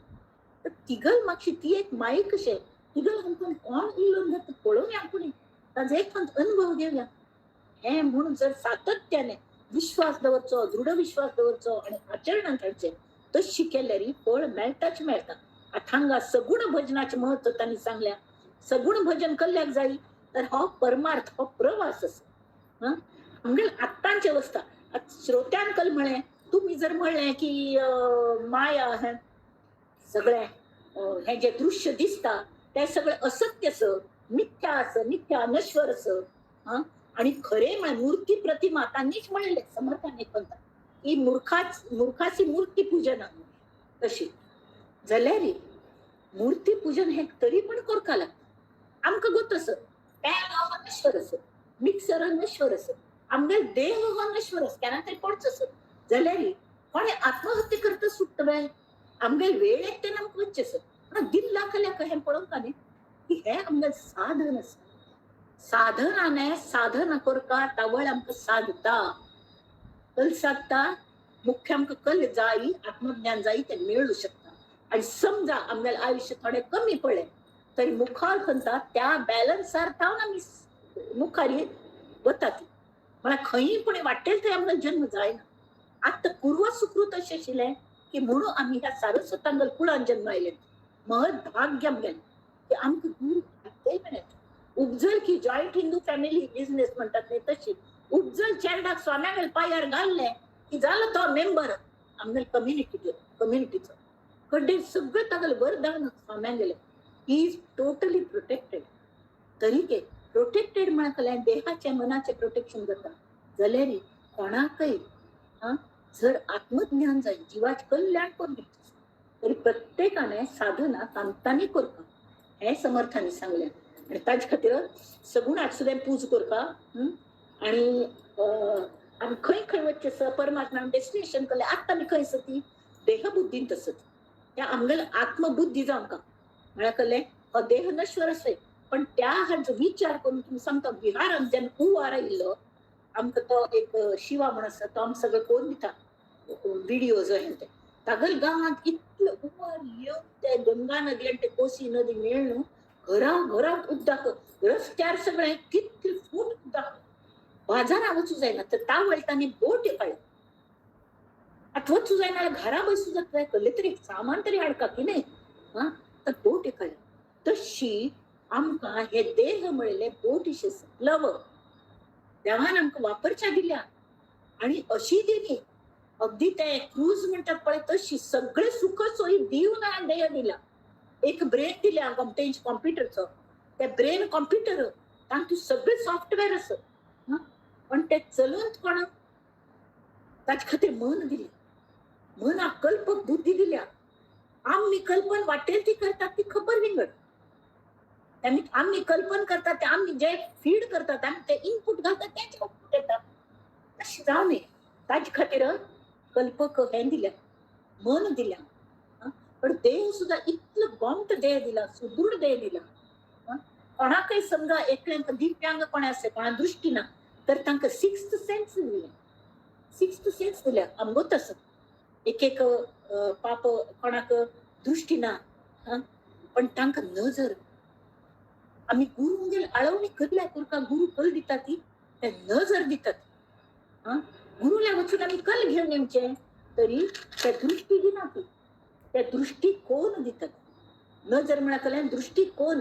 Speaker 1: तर तिगल मातशी ती एक मायक कशें तिगल आमकां कोण उलोवन घेता पळोवया कोणी ताजो एक अनुभव घेवया. हें म्हणून जर सातत्याने विश्वास दवरचो, दृढ विश्वास दवरचो आनी आचरणांत हाडचें तशी केल्यार फळ मेळटाच मेळटा. आतां हांगा सगुण भजनाचें म्हत्व तांणी सांगल्या. सगुण भजन कल्ल्याक जाय तर हो परमार्थ, हो प्रवास आसा. आमगेल आत्तांची अवस्था श्रोत्यान कल म्हळें, तुमी जर म्हणलें की माया हें सगळें हें जें दृश्य दिसता तें सगळें असत्य आस, मिथ्या आस, मिथ्या नश्वर आस. आनी खरें म्हळ्यार मूर्ती प्रतिमा तांणीच म्हणलें समर्थांनी पंता की मुर्खाची मूर्ती पूजन तशी जाल्यार मूर्ती पूजन हें तरी पण करका लागता. आमकां गोत आस पॅन हो नश्वर आस, मिक्सर नश्वर आस, आमगेल देह हो नश्वर आस, केन्ना तरी पडचो आस. जाल्यार कोणें आत्महत्या करता सुट्टा बाय, आमगेल वेळ येता तेन्ना आमकां वचचें आसा. पूण दिल्ला कल्याक हें पळोवंक न्ही की हें आमगेल साधन आसा. साधनाने साधन करका तावळ आमकां साधता, कल साधता, मुख्य आमकां कल जाई, आत्मज्ञान जाई, तें मेळूं शकता. आनी समजा आमगेलें आयुश्य थोडें कमी पडलें तरी मुखार खंयता त्या बॅलन्सार थावन आमी मुखार वतात. म्हळ्यार खंयी पण वाटेल थंय आमकां जन्म जायना. आतां पूर्व सुकृत अशें आशिल्लें की म्हणून आमी ह्या सारस्वतांगल कुळान जन्म आयले. महत् भाग्य आमगेलें की आमकां गुरू आयतेय मेळटा. उपजल की जॉयंट हिंदू फॅमिली बिझनेस म्हणटात न्ही तशी उपजल चेरडाक स्वाम्यागेल पांयार घाल्लें की जालो तो मेंबर आमगेले कम्युनिटीचो. कडे सगळें तागेलें वरदान स्वाम्यागेलें. He is totally protected. तरी के प्रोटेक्टेड म्हळ्यार देहाचें मनाचें प्रोटेक्शन जाता. जाल्यार कोणाकय जर आत्मज्ञान जाय, जिवाचें कल्याण करून तरी प्रत्येकाने साधना तांतांनी करपा हें समर्थांनी सांगलें. आनी ताजे खातीर सगुणाक सुद्दां पूज करपा. आनी आमी खंय खंय वचचें आसा परमात्मा डेस्टिनेशन केलें. आतां आमी खंय आसा ती देहबुद्दीन आसत. त्या आमगेले आत्मबुद्धी जावं आमकां म्हळ्यार कळ्ळें हो देह नश्वर आसय, पण त्या हाचो विचार करून तुमी सांगता बिहारान जेन्ना हुंवार आयिल्लो आमकां तो एक शिवा म्हण आसा तो आमकां सगळें करून दिता विडियोज हें तें. तागेल गांवांत इतले हुंवार येवन ते गंगा नदी आनी ते कोसी नदी मेळ्ळू घरा घरांत उदक, रस्त्यार सगळें कितले फूट उदक, बाजारां वचूं जायना. तर तावळ तांणी बोट काडली. आतां वचूं जायना घरा बसूं जाता, कसलें तरी सामान तरी हाडका की न्ही. हा तर बोट काडली. तशी आमकां हे देह म्हणलें बोटीशें प्लव देवान आमकां वापरच्या दिल्या. आनी अशी दिली अगदी ते क्रूज म्हणटात पळय तशी सगळे सुख सोयी दिवन देह दिला. एक ब्रेन दिल्या तेंच्या कॉम्प्युटरचो, ते ब्रेन कॉम्प्युटर तांतूं सगळे सॉफ्टवेअर आसा. पण ते चलोवन कोण ताचे खातीर मन दिलें, मनाक कल्पक बुद्धी दिल्या. आमी कल्पन वाटेल ती करतात ती खबर विंगड. आमी कल्पन करतात ते आमी जे फीड करतात आमी ते इनपूट घालतात तेंचे आउटपूट येता. तशें जावं न्ही. ताजे खातीर कल्पक हें दिल्या, मन दिल्या. पण देह सुद्दां इतलो गोमट देह दिला, सुदृढ देह दिला. कोणाकय समजा एकल्यांक दिव्यांग कोण आसा, कोणा दृश्टी ना, तर तांकां सिक्स्थ सेन्स दिल्या. सिक्स्थ सेन्स दिल्या. आमगोत आसा एक एक पाप कोणाक दृश्टी ना, पण तांकां नजर. आमी गुरूंगेर आळवणी करल्या तुका गुरू कल दिता ती ते नजर दितात. गुरूला वचून आमी कल घेवन येवचें तरी त्या दृश्टी दिना ती, त्या दृश्टी कोण दितात. नजर म्हळ्यार कल्याण दृश्टी कोण,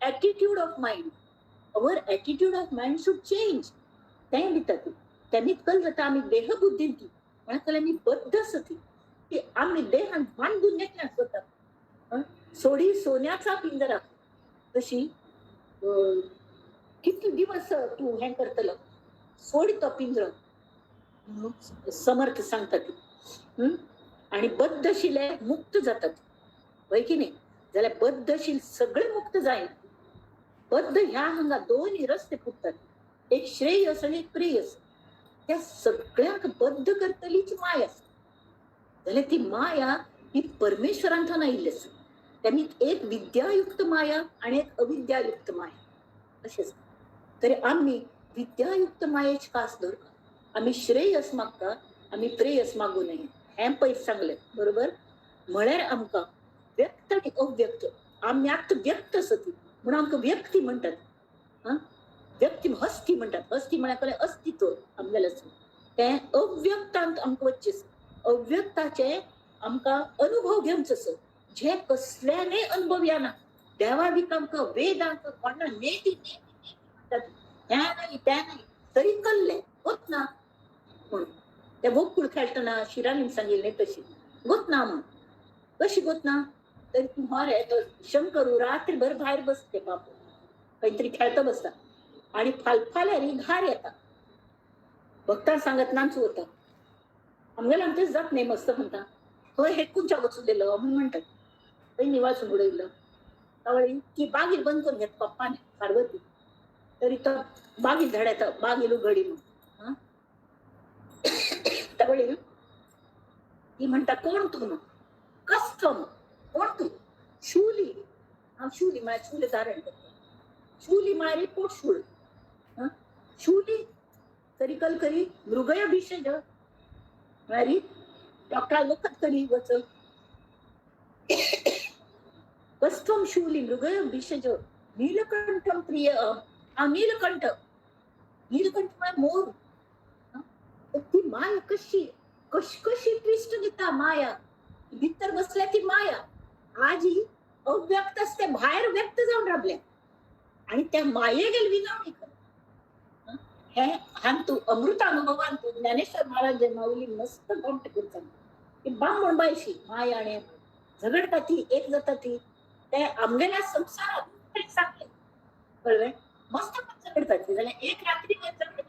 Speaker 1: attitude of mind, our attitude of mind should change, तें दितात. तेमी कल जाता आमी देहबुद्दीन ती म्हळ्यार कल आमी बद्द आसा ती की आमी देहान बांदून घेतल्या स्वता. सोडी सोन्याचा पिंजरा तशी कितले दिवस तूं हें करतलो, सोड तो पिंजरो समर्थ सांगतात. आनी बद्धशिले मुक्त जातात हय की न्ही. जाल्यार बद्धशील सगळे मुक्त जायना. बद्ध ह्या हांगा दोन रस्ते फुटतात, एक श्रेयस आनी एक प्रेयस. त्या सगळ्यांक बद्ध करतलीच माया आसा. जाल्यार ती माया ही परमेश्वरांतल्यान आयिल्ली आसा. त्यांनी एक विद्यायुक्त माया आणि एक अविद्यायुक्त माया अशें आसा. तरी आमी विद्यायुक्त मायेची कास दवरता, आमी श्रेयस मागता, आमी प्रेयस मागू नये हें पयर सांगलें बरोबर. म्हळ्यार आमकां व्यक्त आनी अव्यक्त, आमी आतां व्यक्त आसा ती म्हणून आमकां व्यक्ती म्हणटात. व्यक्ती हस्ती म्हणटात. हस्ती म्हळ्यार अस्तित्व आमगेलें आसा तें अव्यक्तांत आमकां वचचें आसा. अव्यक्ताचें आमकां अनुभव घेवचो आसा. जे कसल्याने अनुभव येना देवा बी आमकां वेदांक कोणा नेती नेती नेती म्हणटात ह्या नाही त्या नाही तरी कल्ले होत ना म्हणून त्या गोकुळ खेळटना शिरालीन सांगिल्लें तशी गोत ना म्हणून कशी गोत ना तरी तूं मरे तो शंकरू रात्रभर भायर बसते बापू काहीतरी खेळता बसता आणि फालफाल्यार घार येता भक्तान सांगत नाचू वता आमगेल्या आमचेच जात नाही मस्त म्हणटा हय हे कुंच्या वचून दिलं म्हणून म्हणतात थंय निवासून उडयलं त्यावेळी ती बागीर बंद करून घेत पप्पाने पार्वती तरी तो बागीर झाड येता बागील उघडी म्हणून त्यावेळी ती म्हणता कोण तू मग कस्तम कोण तू शूली हांव शूली म्हळ्यार शूल धारण करता शूली म्हळ्यार पोटशूळ शूली तरी कल करी मृगय भिषज म्हळ्यार डॉक्टरा वखद करी वच कस्तम शूली मृगय भिषज नीलकंठम प्रिय हांव नीलकंठ नीलकंठ म्हळ्यार मोर. ती माया कशी कशी ट्विस्ट दिता माया भितर बसल्या ती माया आजी अव्यक्त असते भायर व्यक्त जावन राबल्या आणि त्या माये गेल विनवणी कर हे हांतू अमृतानुभवान तू ज्ञानेश्वर महाराज माऊली मस्त गमट करता की बामण बायशी माया आणि झगडता ती एक जाता ती ते आमगेल्या संसारात सांगले कळले मस्त पण झगडता ती जाल्यार एक रात्री झगड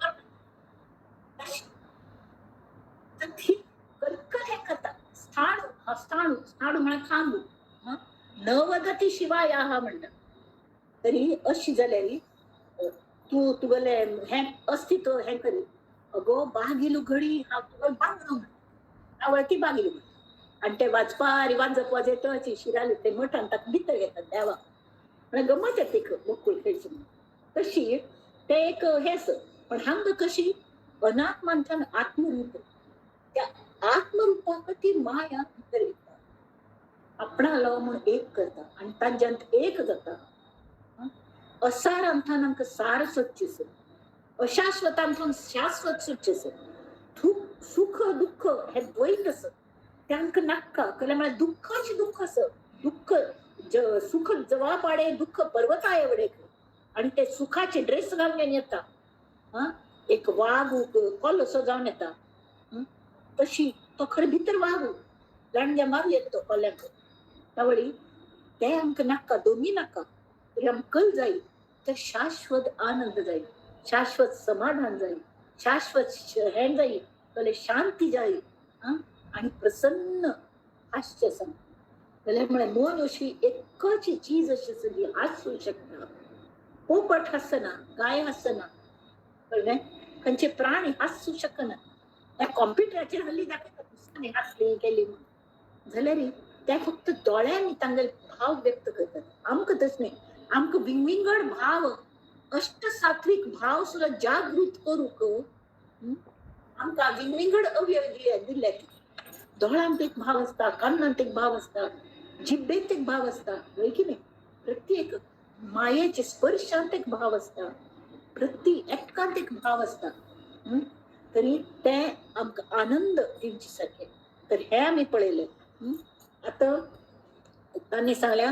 Speaker 1: तर ती कलकल हे करता स्थाणू स्थाणू स्थाणू म्हळ्यार खांबू न वदती शिवाय हा म्हणटा तरी अशी जाल्यार तूं तुगेलें हें अस्तित्व हें करी अगो बागील घडी हांव तुका बांगडो म्हणटा आवळ ती बागील घडी आनी ते वाजपार वाजप वाजयता शिराले ते मठान ताका भितर घेतात देवाक म्हळ्यार गमत येता एक गोकुळ खेळची तशी ते एक हें आसा. पण हांगा कशी अनात्मांतल्यान आत्मरूप त्या आत्मरूपाक ती माया भितर येता आपणालो म्हूण एक करता आनी ताज्यांत एक जाता. असार अंथान आमकां सार सोदचें सर अशाश्वतांतल्यान शाश्वत सोदचें सर सुख दुःख हे द्वैत आसा तें आमकां नाका कळ्ळें म्हळ्यार दुःखाचें दुःख आसा दुःख सुख जवा पाडे दुःख पर्वता एवढे आनी ते सुखाचे ड्रेस घालून येता एक वाग कोलो असो जावन येता तशी तो खरें भितर वाग लांडग्या मारू येता तो कोल्यांक त्यावेळी ते आमकां नाका दोनी नाका तरी आमकां कल जाय तर शाश्वत आनंद जाय शाश्वत समाधान जाय शाश्वत हें जाय जाल्यार शांती जाय आनी प्रसन्न हास्य आसा जाल्यार म्हळ्यार मन अशी एकच चीज अशी आसा जी हासूं शकता. पोपट हासना गाय हासना कळ्ळें खंयचे प्राणी हासूं शकना. त्या कॉम्प्युटराचेर हल्ली दाखयता दुसऱ्यांनी हासली केली म्हणून जाल्यार त्या फक्त दोळ्यांनी तांगेले भाव व्यक्त करतात. आमकां तशें न्ही आमकां विंगविंगड भाव अष्टसात्विक भाव सुद्दां जागृत करूंक आमकां विंगविंगड अवयव दिल्ले. दोळ्यांत एक भाव आसता कानांत एक भाव आसता जिब्बेंत एक भाव आसता हय की न्ही प्रत्येक मायेचे स्पर्शांत एक भाव आसता प्रति एककांत एक भाव आसता तरी ते आमकां आनंद दिवचे सारके. तर हे आमी पळयलें. आतां तांणी सांगल्या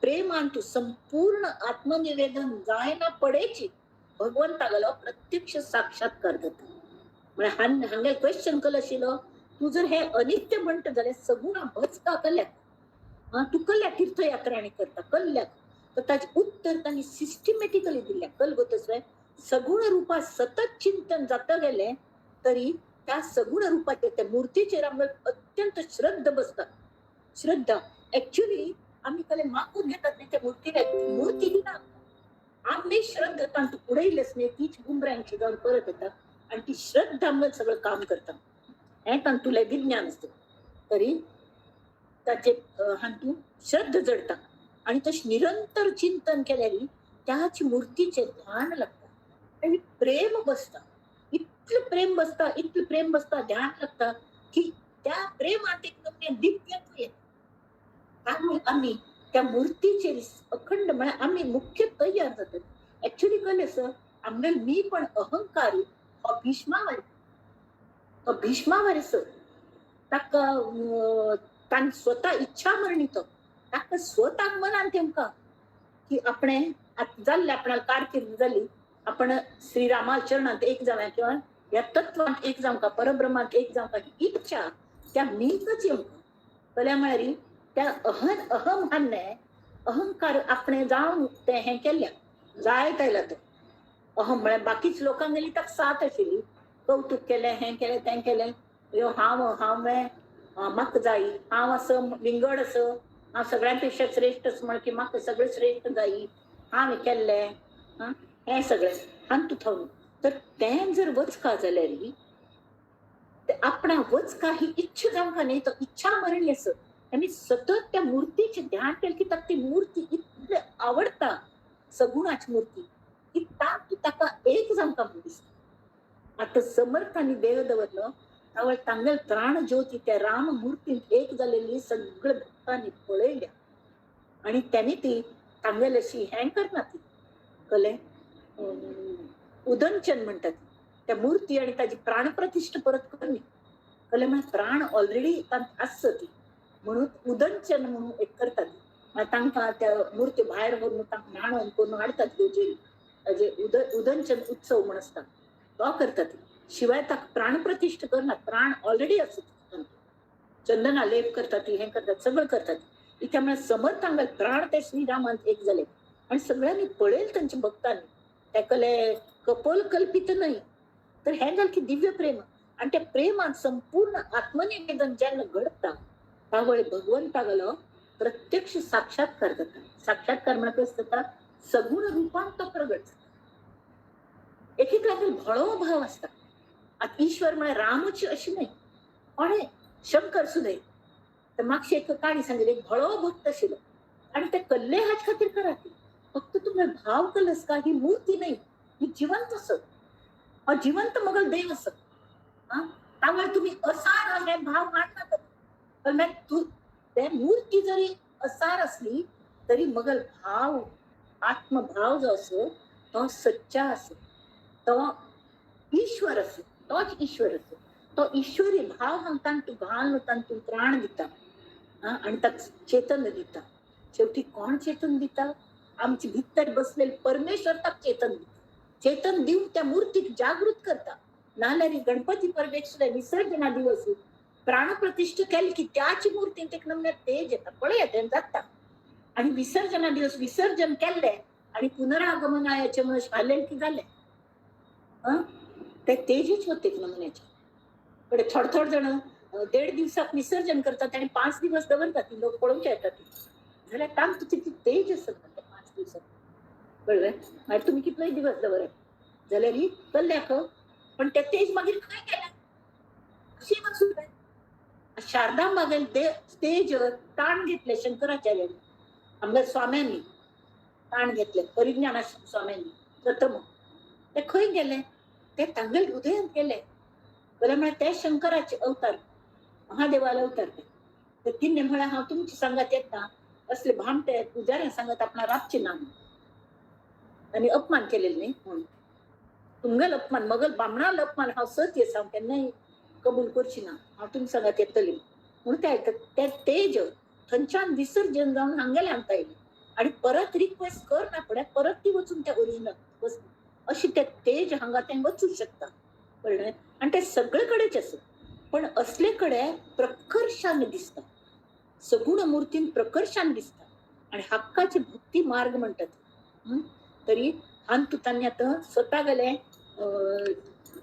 Speaker 1: प्रेमान तूं संपूर्ण आत्मनिवेदन जायना पडेची भगवंतागलो प्रत्यक्ष साक्षात्कार जाता. म्हळ्यार हांगे क्वेश्चन कल आशिल्लो तूं जर हे अनित्य म्हणटा जाल्यार सगुणा भजता कल्याक तूं कल्याक तीर्थयात्रा आनी करता कल्याक तर ताचें उत्तर तांणी सिस्टमॅटिकली दिल्लें. कल गो तसलें सगुण रुपा सतत चिंतन जाता गेलें तरी त्या सगुण रुपाचेर त्या मुर्तीचेर आमकां अत्यंत श्रद्धा बसता. श्रद्धा एक्चुअली आमी कले मागून घेतात न्ही त्या मुर्तीला मूर्ती दिना आमी श्रद्धा तांतूं उडयलेच न्ही तीच बुमरांगशी जावन परत येता आनी ती श्रद्धा आमकां सगळें काम करता. हें तांतुलें विज्ञान आसता. तरी ताचे हातूंत श्रद्धा जडता आनी तशें निरंतर चिंतन केल्यार त्याच मुर्तीचेर ध्यान लागता आनी प्रेम बसता. इतलें प्रेम बसता इतलें प्रेम बसता ध्यान लागता की त्या प्रेमांत एक नमूने दिव्यत्व येता. त्यामुळे आमी त्या मुर्तीचेर अखंड म्हळ्यार आमी मुख्य तयार जातात. एक्चुअली कळ्ळें सर आमगेले मी पण अहंकारी हो भीष्मावारी तो भीष्मावारी सर ताका ताणें स्वता इच्छा मरणी तो ताका स्वताक मनान तेमकां की आपणे आतां जाल्लें, आपणाक कारकीर्द जाली, आपण श्रीरामा चरणांत एक जावया किंवा ह्या तत्वांत एक जावंका, परब्रह्मांत एक जावंका ही इच्छा त्या मीकच येवंक. कल्या म्हळ्यार त्या अहम हान्ने अहंकार आपणे जावन तें हें केल्लें जायत आयला. तो अहम म्हळ्यार बाकीच लोकांक गेली ताका साथ आशिल्ली, कौतुक केलें, हें केलें, तें केलें, यो हांव हांव म्हाका जायी, हांव असो विंगड असो, हांव सगळ्यां पेक्षा श्रेश्ठ असो म्हण की म्हाका सगळें श्रेश्ठ जायी, हांवें केल्लें हें सगळें हांतू थंय. तर तें जर वचका जाल्यार आपणा वचका ही इच्छा जावंक न्ही, तो इच्छा मरणी आसत. आनी सतत त्या मुर्तीचें ध्यान केलें की ताका ती मुर्ती इतली आवडटा, सगुणाची मुर्ती, की तातूंत ताका एक जावंक म्हूण दिसता. आतां समर्थांनी देह दवरलो तावळ तांगेल प्राण ज्योती त्या राम मुर्तींत एक जालेली सगळे भक्तांनी पळयल्या आनी त्यांनी ती तांगेल अशी हें करना ती कळ्ळें उदंचन म्हणटात त्या मूर्ती आनी ताजी प्राणप्रतिष्ठा परत करली. कळ्ळें म्हळ्यार प्राण ऑलरेडी तांत आसता ती, म्हणून उदंचन म्हणून एक करतात. मागीर तांकां त्या मूर्ती भायर व्हरून तांकां न्हाणोवन करून हाडटात गोजेरी, ताजे उदंचन उत्सव म्हण आसता तो करतात. शिवाय ताका प्राणप्रतिष्ठा करनात, प्राण ऑलरेडी आसता. चंदना लेप करतात, हें करतात, सगळं करतात. इत्या म्हळ्यार समर्थांगेल प्राण ते श्रीरामांत एक जाले आनी सगळ्यांनी पळयलें तांच्या भक्तांनी. तेकले कपोल कल्पित न्हय, तर हें जालें की दिव्य प्रेम. आनी त्या प्रेमांत संपूर्ण आत्मनिवेदन जेन्ना घडटा त्यावेळी भगवंतागलो प्रत्यक्ष साक्षात्कार जाता. साक्षात्कार म्हळ्यार कसो जाता, सगुण रूपान तो प्रगट जाता. एक एकल्यागेर भोळो भाव आसता. आतां ईश्वर म्हळ्यार रामूच अशें न्हय, कोणें शंकर सुद्दां. तर मातशी एक काणी सांगिल्ली, एक भोळो भक्त आशिल्लो आनी ते कल्ले हाचे खातीर करात, फक्त तुमगे भाव कलस का ही मूर्ती न्हय, ही जिवंत आसत, हो जिवंत मगल देव आसत. त्यामुळे तुम्ही असार हे भाव मांडनात. पण तू ते मूर्ती जरी असार असली तरी मगल भाव आत्मभाव जो असो तो सच्चा असो, तो ईश्वर असो, तोच ईश्वर असो. तो ईश्वरी भाव हांगा तूं घालून तांतूं प्राण दिता आनी ताका चेतन दिता. शेवटी कोण चेतन दिता? आमचे भितर बसलेले परमेश्वर ताका चेतन दिता. चेतन दिवन त्या मूर्तीक जागृत करता. नाल्यार गणपती परबेक सुद्दां विसर्जना दिवस प्राणप्रतिष्ठा केली की त्याच मूर्तीन एक नमन्यात तेज येता, पळयात जाता. आनी विसर्जना दिवस विसर्जन केल्लें आनी पुनरागमनायाचे म्हणून घालें की जालें, ते तेजच होते एक नमुन्याचे. कडे थोडे थोडे जण 1.5 दिवसाक विसर्जन करतात आनी 5 दिवस दवरतात, लोक पळोवचे येतात. जाल्यार तांकां तितली तेज आसत 5 दिवसाक, कळ्ळें? मागीर तुमी कितलेय दिवस दवरात जाल्यार ही कल्ल्याक, पण ते तेज मागीर खंय गेलें? अशें वचूं. शारदा मागेल तेज ताण घेतले शंकराचार्यांनी, आमच्या स्वाम्यांनी ताण घेतले, परिज्ञाना स्वाम्यांनी प्रथम. ते खंय गेले? ते तांगेल हृदयांत गेले. बरें म्हळ्यार ते शंकराचे अवतार, महादेवाले अवतार ते. तर तिने म्हळ्यार हांव तुमचे सांगात येता असले भामटे पुजाऱ्यां सांगत आपणा राबचे ना आनी अपमान केलेले न्ही म्हणून तुमगेल अपमान मगल बामणाल अपमान हांव सत्य हांव केन्नाय कबूल करची ना, हांव तुमच्या सांगात येतली म्हणून ते तेज थंयच्यान विसर्जन जावन हांगेले हांगता येयलें आनी परत रिक्वेस्ट कर ना फुडें परत ती वचून त्या ओरिजिनल वचून अशी ते तेज हांगा तें वचूंक शकता, कळ्ळें? आनी ते सगळे कडेच आसा, पण असले कडेन प्रकर्षान दिसता, सगुण मूर्तीन प्रकर्षान दिसता. आनी हक्काची भक्ती मार्ग म्हणटात. तरी हांतू तांणी आतां स्वता गेले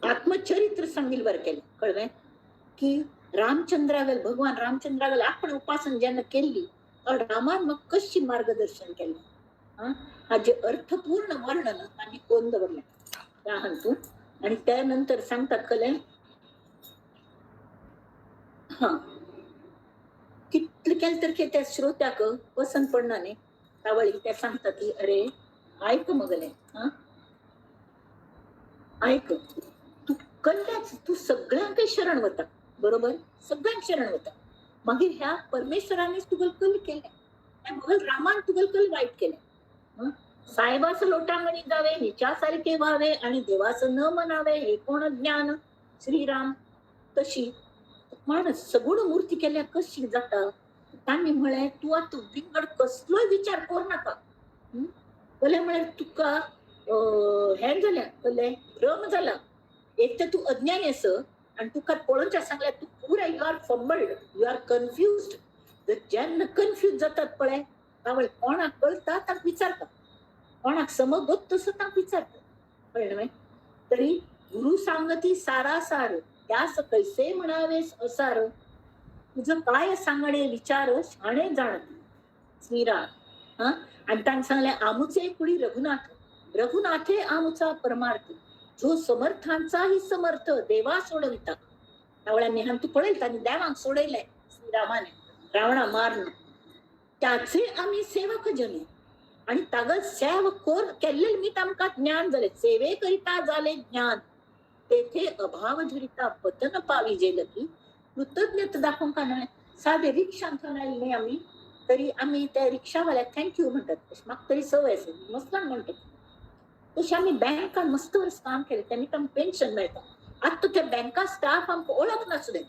Speaker 1: आत्मचरित्र सांगील बरें केलें, कळ्ळें? की रामचंद्रागेल भगवान रामचंद्रागेल आपण उपासन जेन्ना केल्ली रामान मग कशी मार्गदर्शन केलें हाजे अर्थपूर्ण वर्णन तांणी कोण दवरलें त्या हातून. आनी त्यानंतर सांगतात कळ्ळें, हा कितले केलें तर त्या श्रोत्याक पसंत पडना न्ही. तावळी ते सांगतात की अरे आयक मगलें, हा आयक, तूं कल्ल्याच तूं सगळ्यांकय शरण वता, बरोबर? सगळ्यांक शरण वता. मागीर ह्या परमेश्वरानच तुगेल कल केलें, मगल रामान तुगेल कल वायट केलें. साहेबास लोटांगणी जावे हिच्या सारखे व्हावे आणि देवास न म्हणावे हे कोण ज्ञान श्रीराम. तशी माणस सगुण मूर्ती केल्या कशी जाता तांणी म्हळें तूं आतां विंगड कसलोय विचार करूं नाका. कलें म्हळ्यार तुका हें जालें, कलें भ्रम जाला. एक तर तूं अज्ञानी आस आनी तुका पळोवच्या सांगल्यार तूं पुराय you are fumbled, you are confused. जेन्ना कन्फ्यूज जातात पळय तावळ कोणाक कळटा तांकां विचारता, कोणाक समगत तसो तांकां विचारता, कळ्ळें न्हय? तरी गुरु सांगती सारासार त्यास कैसे म्हणावेस असार, तुझं काय सांगणे विचार शाणे जाणती स्मिरा. हा, आणि तांणी सांगलें आमुचे कुळी रघुनाथ, रघुनाथे आमुचा परमार्थ, जो समर्थांचाही समर्थ देवा सोडविता. त्यावेळा हांव तूं पळयता तांणी देवांक सोडयलें श्रीरामाने रावणा मारून. त्याचे आम्ही सेवक जने आणि तागत सेव कोर केल्ले मी आमकां ज्ञान जालें, सेवे करिता जालें ज्ञान, तेथे अभाव धरिता पतन पाविजे लकी कृतज्ञता दाखोवंक न्हय. सादे रिक्षांतल्यान आयले न्हय आमी तरी आमी त्या रिक्षावाल्याक thank you म्हणटात, अशें म्हाका तरी संवय आसा मस्तान म्हणटात. तशें आमी बँकान मस्त वर्स काम केलें, तेन्ना आमकां पेन्शन मेळटा. आतां त्या बँका स्टाफ आमकां ओळखना सुद्दां,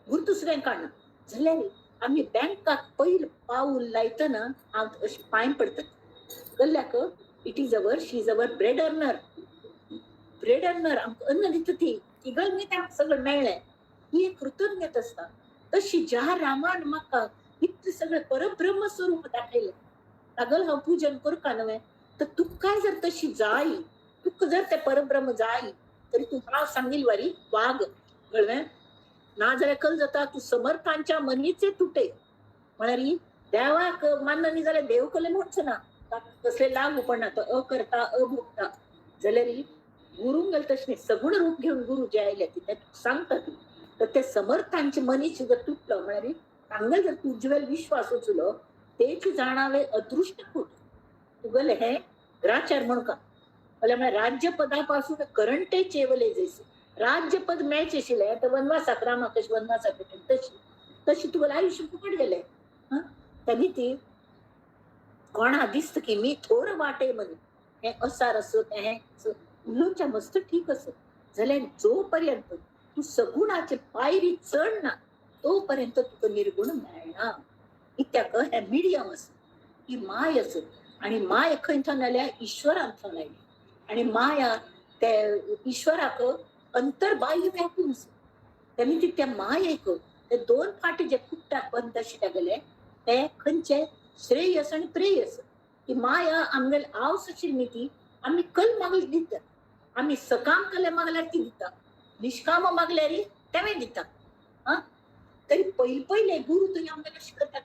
Speaker 1: गुर्तू सुद्दां काडना, जाल्यार आमी बँकाक पयलीं पावल लायतना हांव अशें पांय पडटात. कल्ल्याक it is our, she is our bread earner, bread earner आमकां अन्न दिता ती, ती गल न्ही आमकां सगळें मेळ्ळें, ही एक कृतज्ञता आसता. तशी ज्या रामान म्हाका इतलें सगळें परब्रह्म स्वरूप दाखयलें, तागल हांव पूजन करता न्हय, तर तुका जर तशी जाय, तुका जर तें परब्रह्म जाय तरी तूं हांव सांगील वारी वाग, कळ्ळें? ना जाल्यार कल जाता तूं समर्थांच्या मनीचे तुटे. म्हळ्यार देवाक मानना न्ही जाल्यार देव कले म्हणचो ना, कसले लागू पडना, तो अकर्ता अभोक्ता. जाल्यार गुरूंक गेले तशें न्ही, सगुण रूप घेवन गुरू जे आयले ते सांगतात, तर ते समर्थांचे मनीस जर तुटलो म्हळ्यार तांगेल जर तुजवेल विश्वास वचलो तेच जाणावे अदृश्ट कूट तुगेले हे ग्राचार म्हणका. म्हळ्यार राज्यपदापासून करंटे चेवले जैसे, राज्यपद मेळचें आशिल्लें आतां वनवासाक रामाक कशें वनवासाक तशी तशी तुगेलें आयुश्य फुकट गेलें. तेन्ना ती कोणा दिसता की मी थोर वाटे म्हण हें असार आसत हें उलोवचें मस्त ठीक आसत, जाल्यार जो पर्यंत तूं सगुणाचे पायरी चडना तो पर्यंत तुका निर्गुण मेळना. कित्याक हें मिडियम आसा, ही माय आसत आनी माय खंय थंय आयल्या ईश्वरान थंय आयली, आनी माया ते ईश्वराक अंतर्बाह्य व्यापून आसा. तेन्ना ती त्या मायेक ते दोन फाटी जे कुट्टाक बंद आशिल्ले गेले ते खंयचे श्रेयस आनी प्रेयस. ती माया आमगेल आवस आशिल्ली न्ही ती आमी कल मागले दिता, आमी सकाम कले मागल्यार ती दिता, निष्काम मागल्यार तेंवूय दिता. आं, तरी पयले पयले गुरू तरी आमगेले अशें करतात,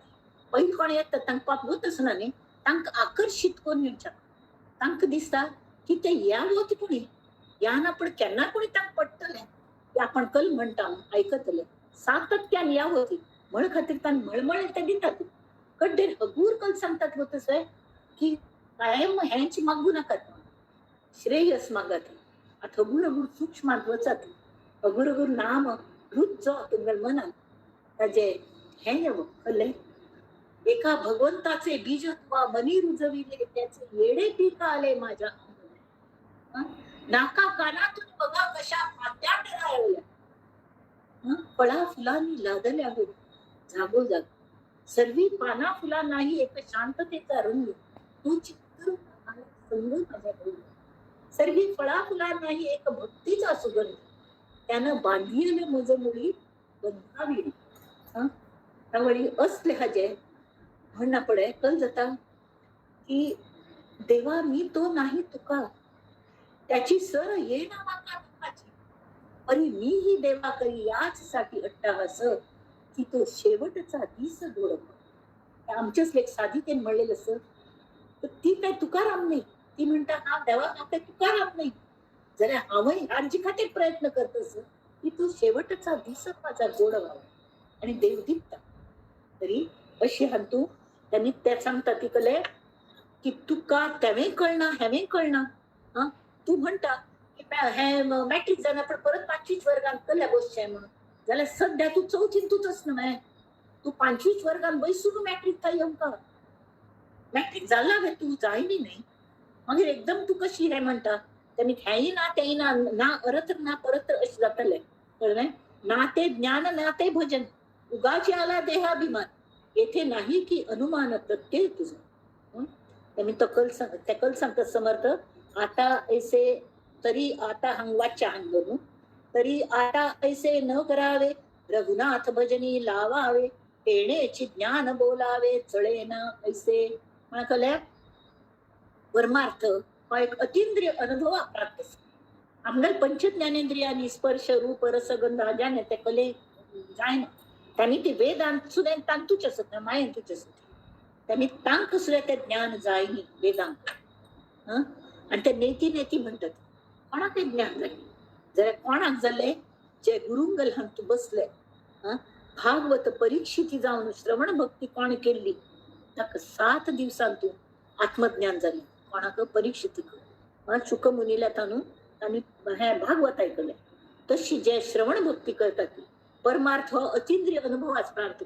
Speaker 1: पयलीं कोण येतात तांकां पाप वत आसना न्ही, तांकां आकर्शीत करून येवच्याक तांकां दिसता की ते या वत कोणी या ना, पण केन्ना कोणी तांकां पडटलें की आपण कल म्हणटा आयकतले सातत्यान या वती म्हण खातीर तांकां मळमळ ते दितात. कड्डेर हगूर कल सांगतात गो तशें की कायम हेंच मागूं नाकात, श्रेयस मागात. आतां हगूर हगूर सूक्ष्मांत वचात, हगूर हगूर नाम रुच जो तुमगेल्या मनान ताजे हें येवं कळ्ळें. एका भगवंताचे बीज वा मनी रुजविले त्याचे येडे पीक आले माझ्या नाका कानातून बघा कशा फांत्या डरावल्या, फळा फुलांनी लादल्या हो जागोजाग, सर्वी पाना फुला नाही एक शांततेचा रंग, तू चित्त संग माझ्या भाऊ, सर्वी फळा फुला नाही एक भक्तीचा सुगंध, त्यानं बांधिले मज मुळी बंधावी. त्यावेळी असले हाजे म्हणणं पडे कल जाता की देवा मी तो नाही तुका, त्याची सर ये ना माका तुकाची, परी मी ही देवा करी याच साठी अट्टाहास, की तो शेवटचा दिस गोड. आमच्याच लेख साधितेन म्हणलेलं असं, तर ती काय तुकाराम नाही, ती म्हणता हा देवा हा काय तुकाराम नाही, जाल्यार हांवय हांचे खातीर प्रयत्न करतस की तू शेवटचा दिस माझा गोड व्हावा आणि देव दिता. तरी अशी हातू त्यांनी त्या सांगता ती कले की तुका तेवें कळना हेवें कळना. हा, तूं म्हणटा की हें मॅट्रीक जायना पण परत पांचवीच वर्गान कल्या बसचें म्हणून, जाल्यार सद्या तूं चवथीन तूंच न्हय, तूं पांचवीच वर्गान बैसून मॅट्रीक थंय येवंक मॅट्रीक जाला गे तूं जायनी न्हय, मागीर एकदम तूं कशी हें म्हणटा तेमी हेंय ना तेंय ना, ना अरत्र ना परत्र अशें जातलें, कळ्ळें? ना ते ज्ञान ना ते भजन, उगाचे आला देहाभिमान. येथे नाही की अनुमान प्रत्यय तुझं. मी तो कल सांग त्या कल सांगतात समर्थ आता ऐसे तरी आता हांग वाच्या हांग न्हू तरी आता ऐसे न करावे रघुनाथ भजनी लावावे तेणेची ज्ञान बोलावे चळे ना ऐसे. म्हणा कल्या परमार्थ हा एक अतींद्रिय अनुभव प्राप्त. आमगेले पंचज्ञानेंद्रियांनी स्पर्श रूप रस गंध हाज्याने ते कले जायना. त्यांनी ती वेदांत सुद्दां तांतूच आसत ना मायेंतूच आसत. त्यांनी तांक सुद्दां ते ज्ञान जायनी वेदांत. आनी ते नेती नेती म्हणटात कोणाक ज्ञान जाय जाल्यार कोणाक जालें जे गुरुंगल हांतू बसले भागवत परीक्षिती जावन श्रवण भक्ती कोण केल्ली ताका 7 दिवसांतू आत्मज्ञान जालें. कोणाक परीक्षितीक शुक मुनील्या ताणू तांणी हें भागवत आयकलें. तशी जे श्रवण भक्ती करतात ती परमार्थ हो अतींद्रिय अनुभवाच प्रार्थ.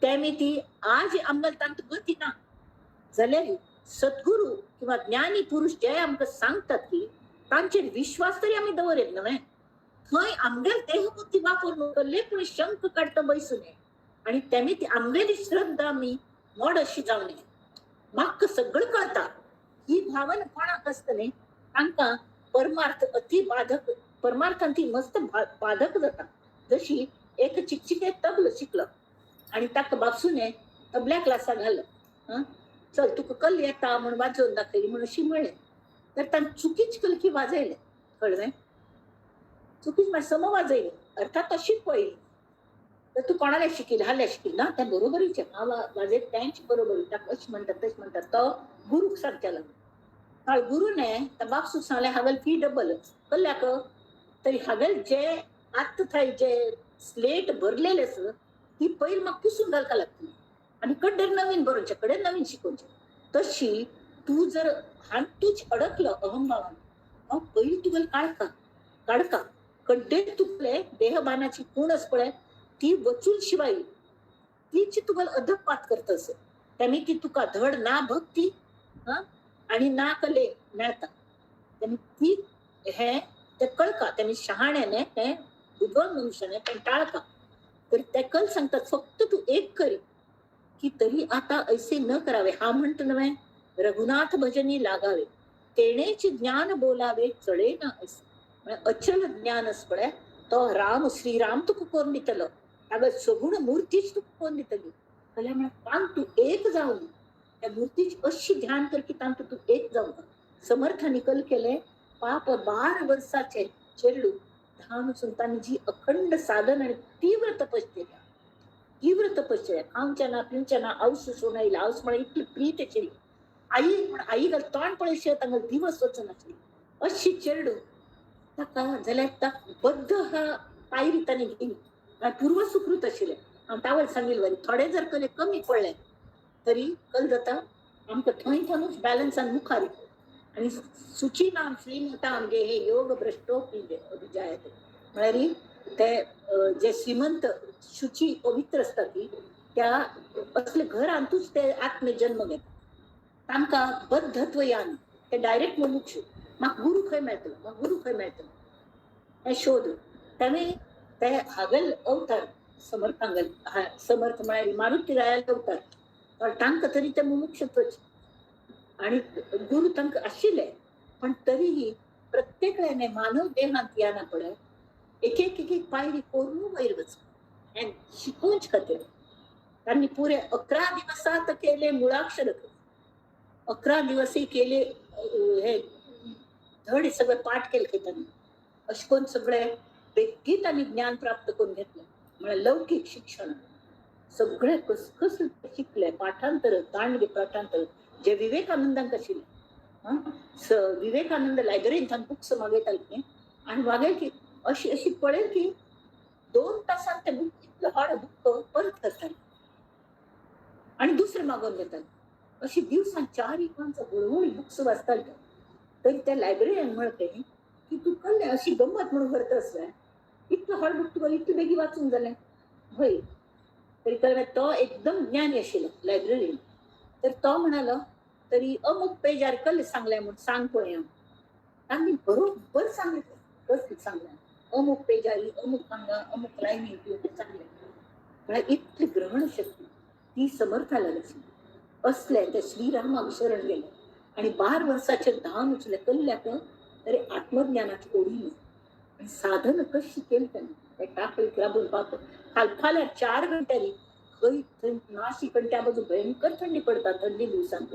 Speaker 1: तेमी ती आज आमकां तांकां गती ना जाल्यार सद्गुरू किंवा ज्ञानी पुरुष जे आमकां सांगतात की तांचेर विश्वास तरी आमी दवरत न्हय. थंय आमगेल देहबुद्धी वापरून कसले पूण शंक काडटा बैसून आनी तेमी ती आमगेली श्रद्धा आमी मोड अशी जावं नये. म्हाका सगळें कळटा ही भावना कोणाक आसता न्ही तांकां परमार्थ अति बाधक परमार्थान ती मस्त बाधक जाता. जशी एक चिकचिके तबल शिकलो आनी ताका बापसूने तबल्या क्लासा घालो चल तुका कल येता म्हूण वाजोवन दाखयली म्हूण अशी म्हणलें तर ताणें चुकीच कलकी वाजयलें कळ्ळें चुकीच मातशें सम वाजयली अर्थात तशीच पळयली तर तूं कोणाला शिकील हाल्या शिकील ना त्या बरोबरीचें हांव वाजयत तेंच बरोबर ताका अशें म्हणटात तशें म्हणटात तो गुरूक सांगच्या लागलो. काल गुरूने त्या बापसूक सांगलें हांवें फी डबल कल्ल्याक तरी हांवें जे आत्त थंय जे स्लेट भरलेले आसा ती पयर म्हाका पुसून घालपा लागतली आनी कडेन नवीन बरोवचें कडेन नवीन शिकोवचें. तशी तूं जर हातूच अडकलो अहंभावान हांव पयलीं तुगेलें काडका काडका कड्डे तुगले देहभानाची कोण आसा पळय ती वचून शिवाय तीच तुगेलो अधपात करता असं तेमी ती तुका धड ना भक्ती आनी ना कले मेळटा. तेमी ती हे ते कळका तेमी शहाण्याने ते विद्वान मनुष्याने ते टाळका. तर ते कल सांगतात फक्त तू एक करी की तरी आता ऐसे न करावे. हा म्हणतो नव्हे रघुनाथ भजनी लागावे तेणेची ज्ञान बोलावे चळे ना ऐसे. म्हणजे अचल ज्ञान आसा पळय तो राम श्रीराम तुका करून दितलो ताका सगुण मूर्तीच तुका करून दितली. जाल्यार म्हळ्यार तांक तूं एक जावन त्या मूर्तीच अशी ध्यान कर की तांक तूं एक जावन. समर्थांनी कल केलें पाप 12 वर्साचे चेडू धाम तांणी जी अखंड साधन आनी तीव्र तपश्चर्या तीव्र तपश्चर्या खावच्या ना पिवच्या ना आवस सोडून आवस म्हळ्यार इतली प्रीत आशिल्ली आई म्हण आई घाल तोंड पळयशी तांकां दिवस वचनाशिल्ली अशी चेडू ताका जाल्यार ताका बद्द हा पायरी ताणें गेली पूर्व सुकृत आशिल्लें. हांव तावळ सांगील बरें थोडे जर कले कमी पडले तरी कल जाता आमकां थंय थंयूच बॅलन्सान मुखार येता. आनी सुचिनाम श्रीमताम जे हे योग भ्रष्टो अभिजायते म्हळ्यार ते जे श्रीमंत शुची पवित्र आसता ती त्या असले घरांतूच ते आत्मे जन्म घेता. तांकां बद्धत्व यान ते डायरेक्ट मुमुक्षू म्हाका गुरू खंय मेळटलो म्हाका गुरू खंय मेळटलो हें शोध. ताणें ते हागल अवतार समर्थांगल समर्थ म्हळ्यार मारुती रायाल अवतार तांकां तरी ते मुमुक्षत्वच आनी गुरू तांकां आशिल्ले पण तरीही प्रत्येकल्याने मानव देहांत याना पळय एक एक एक एक पायरी करून वयर वच हें शिकोवच खातीर तांणी पुरे 11 दिवसात केले मुळाक्षर 11 दिवसही केले हे धड सगळे पाठ केले खंय तांणी अशें करून सगळे बेगीन तांणी ज्ञान प्राप्त करून घेतलें. म्हळ्यार लौकीक शिक्षण सगळे कसकस शिकले पाठांतर दांडगे पाठांतर जे विवेकानंदांक आशिल्ले विवेकानंद लायब्ररींत बुक्स मागयताले न्ही आनी मागीर की अशी अशी पळयल की 2 तासांत ते बूक इतलो हाड बूक परत करताले आनी दुसरें मागोवन घेताले. अशी दिवसान 4 5 व्हड बुक्स वाचताले. तरी त्या लायब्ररीन म्हणलें की तूं कसलें अशी गमत म्हणून व्हरता आसलें इतलो हाड बूक तुका इतलें बेगीन वाचूंक जालें हय. तरी कळ्ळें तो एकदम ज्ञानी आशिल्लो लायब्ररीन. तर तो म्हणालो तरी अमुक पेजार कल सांगलें म्हूण सांग पळया. तांणी बरोबर सांगलें कसलें सांगलें अमुक पेजारी अमुक हांगा अमुक लायनी सांगलें. म्हळ्यार इतली ग्रहण शक्ती. ती समर्थाला लक्ष्मी असले त्या श्रीरामाक शरण गेले आणि 12 वर्साचेर धांवन उचले कल्ल्याक तरी आत्मज्ञानाची ओढी न्ही. आनी साधन कशी केली ताणें ते टाकळीक राबून पावता फाल्यां 4 घंट्यांनी खंय थंय नाशिक आनी त्या बाजू भयंकर थंडी पडता थंडी दिवसांत.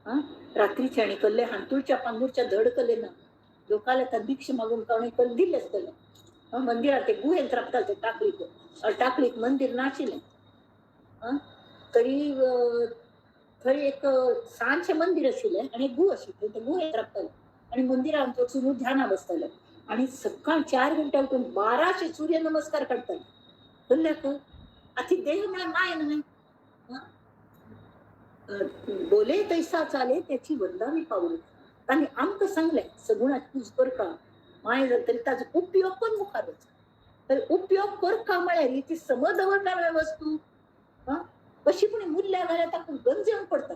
Speaker 1: आं रात्रीचे आनी कल्ले हांतुळच्या पांगुरच्या धड कल्ले ना लोकांना त्या भिक्ष मागून कोणें कल्ले दिल्ले आसतले. मंदिरात ते गुहेंत राबताले ते टाकळीक, टाकळीक मंदीर नाशिल्लें. तरी थंय एक ल्हानशें मंदीर आशिल्लें आनी एक गू आशिल्लें, ते गुहेंत राबताले आनी मंदिरांत वचून ध्याना बसताले आनी सकाळ 4 घंट्या उठून 1200 सूर्य नमस्कार काडटाले. कल्ल्याक आतां देह म्हळ्यार माय न्हय. बोले तैसा चाले त्याची वंदावी पावले. तांणी आमकां सांगलें सगुणाची पूज करका माय जाली तरी ताजो उपयोग करून मुखार वच. तर उपयोग करका म्हळ्यार ती समज दवरणार वस्तू कशी पण मूल्यां घाल्यार ताका गंज येवन पडटा,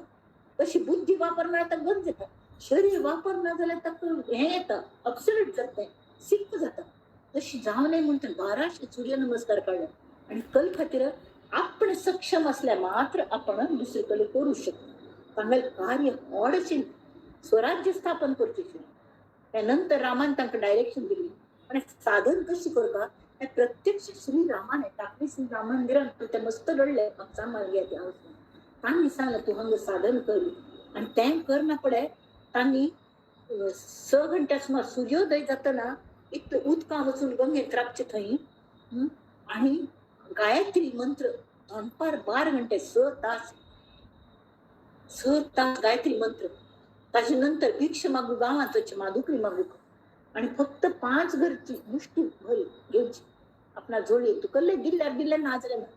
Speaker 1: कशी बुद्धी वापरना ताका गंज येता, शरीर वापरना जाल्यार ताका हें येता, अब्सोल्यूट जाता, सिक्क जाता. तशी जावं नये म्हणून 1200 सूर्य नमस्कार काडले. आनी कल खातीर आपण सक्षम असल्यार मात्र आपण दुसरे कडेन करूं शकता. तांगेलें कार्य व्हड आशिल्लें, स्वराज्य स्थापन करचें आशिल्लें. त्या नंतर रामान तांकां डायरेक्शन दिली आनी साधन कशी करता तें प्रत्यक्ष श्री रामान टाकळी श्री राम मंदिरांत ते मस्त रडले सांबाळ त्या तांणी सांगलें तूं हांगा साधन कर. आनी तें करना पडे तांणी 6 घंट्या सुमार सुर्योदय जातना इतलें उदकां वचून गंगेंत राबचें थंय आनी गायत्री मंत्र दनपार 12 घंटे 6 तास 6 तास गायत्री मंत्र. ताजे नंतर भिक्ष मागू गांवांत वचचें माधुकरी मागूंक आनी फक्त 5 घरची मुष्टी भरी घेवची आपणा जोडये तूं कसले दिल्यार दिल्ले ना जाल्यार ना.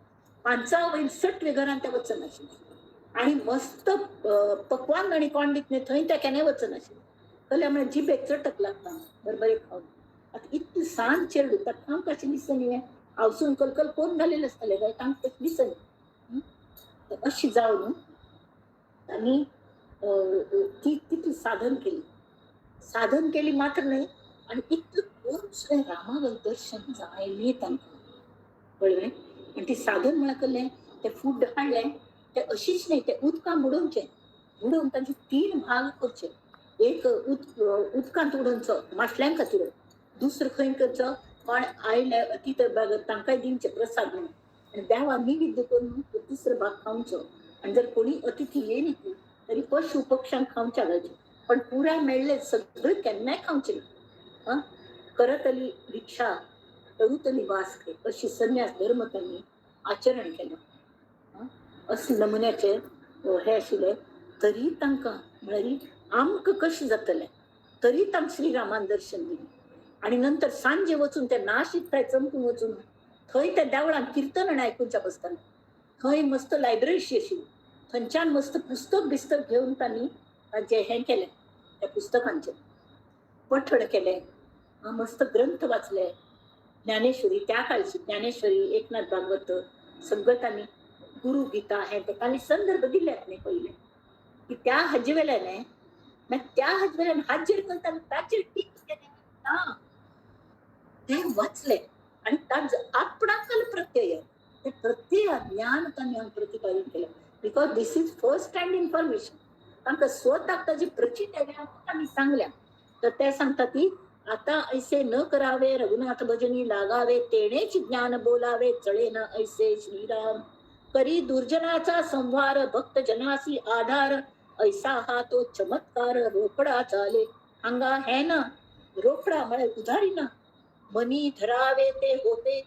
Speaker 1: 5 वयर 6 घरांत तें वचनाशिल्लें आनी मस्त पकवान आनी कोण दित न्ही थंय तें केन्नाय वचनाशिल्लें. कसल्या म्हळ्यार जिबेक चटक लागता बरोबर खावन. आतां इतलें सान चेडूं ताका खावंक कशें दिसनी हें हांवसून कलकल कोण घालेलें आसतलें काय तांकां तशें दिसनी. अशी जावन आनी ती तितली साधन केली. साधन केली मात्र न्हय आनी इतलें कोण सुद्दां रामागेलें दर्शन जायलें तांकां कळ्ळें. आनी ती साधन म्हळ्यार कसलें तें फूड हाडलें तें अशीच न्हय तें उदकां बुडोवचें, बुडोवन तांचे 3 भाग करचे. एक उदकांत उडोवचो मासल्यां खातीर, दुसरो खंय करचो कोण आयले अतिथी तांकांय दिवचे प्रसाद म्हणून आनी देवा निवेद्य करून तिसरो भाग खावचो. आनी जर कोणी अतिथी येयली तरी पशु पक्ष्यांक खावच्या घालचे, पण पुराय मेळ्ळे सगळे केन्नाय खावचे ना. करतली भिक्षा तरुतली वास अशी संन्यास धर्म त्यांनी आचरण केलें. असले नमुन्याचे हे आशिल्ले तरी तांकां म्हळ्यार आमकां कशें जातलें तरी तांकां श्रीरामान दर्शन दिलें. आनी नंतर सांजे वचून ते नाशिक थंय चमकून वचून थंय त्या देवळांत किर्तन आनी आयकुच्या बसताले. थंय मस्त लायब्ररीशी आशिल्ली, थंयच्यान मस्त पुस्तक बिस्तक घेवन तांणी तांचें हें केलें, त्या पुस्तकांचें पठण केलें, मस्त ग्रंथ वाचले. ज्ञानेश्वरी त्या काळची ज्ञानेश्वरी, एकनाथ भागवत सगळं तांणी गुरु गीता हें ते तांणी संदर्भ दिल्यात न्ही पयले की त्या हाजे वेल्यान मागीर त्या हाजे वेल्यान हाजेर करता ताचेर टीक केलें ना ते वाचले आनी तांचो आपणाकल प्रत्यय ते प्रत्यय ज्ञान तांणी हांगा प्रतिपादन केलें. Because this is first hand information. तांकां स्वताक ताजी प्रचित आमी सांगल्या तर ते सांगता की आता ऐसे न करावे रघुनाथ भजनी लागावे तेणेच ज्ञान बोलावे चळे न ऐसे श्रीराम करी दुर्जनाचा संहार भक्त जनासी आधार ऐसा हा तो चमत्कार रोकडा चाले. हांगा हे ना रोकडा म्हळ्यार उधारी ना. मनी धरावे ते होते.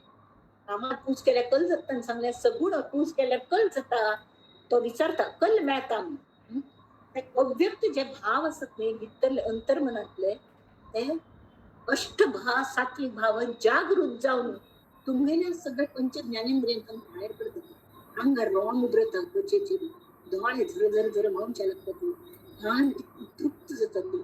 Speaker 1: कामात पूज केल्यार कल जाता सांगल्या सगुण पूज केल्यार कल जाता. तो विचारता कल मेळता अव्यक्त जे भाव आसत न्ही भितरले अंतर्मनांतले ते अष्टभा सात्विक भाव जागृत जावन तुमगेले सगळे पंच ज्ञानेंद्रियांक भायर पडटा. आंगार रोम उद्रता त्वचेचेर, दोळे झर झर झर व्हांवचे लागतात, कान तृप्त जातात,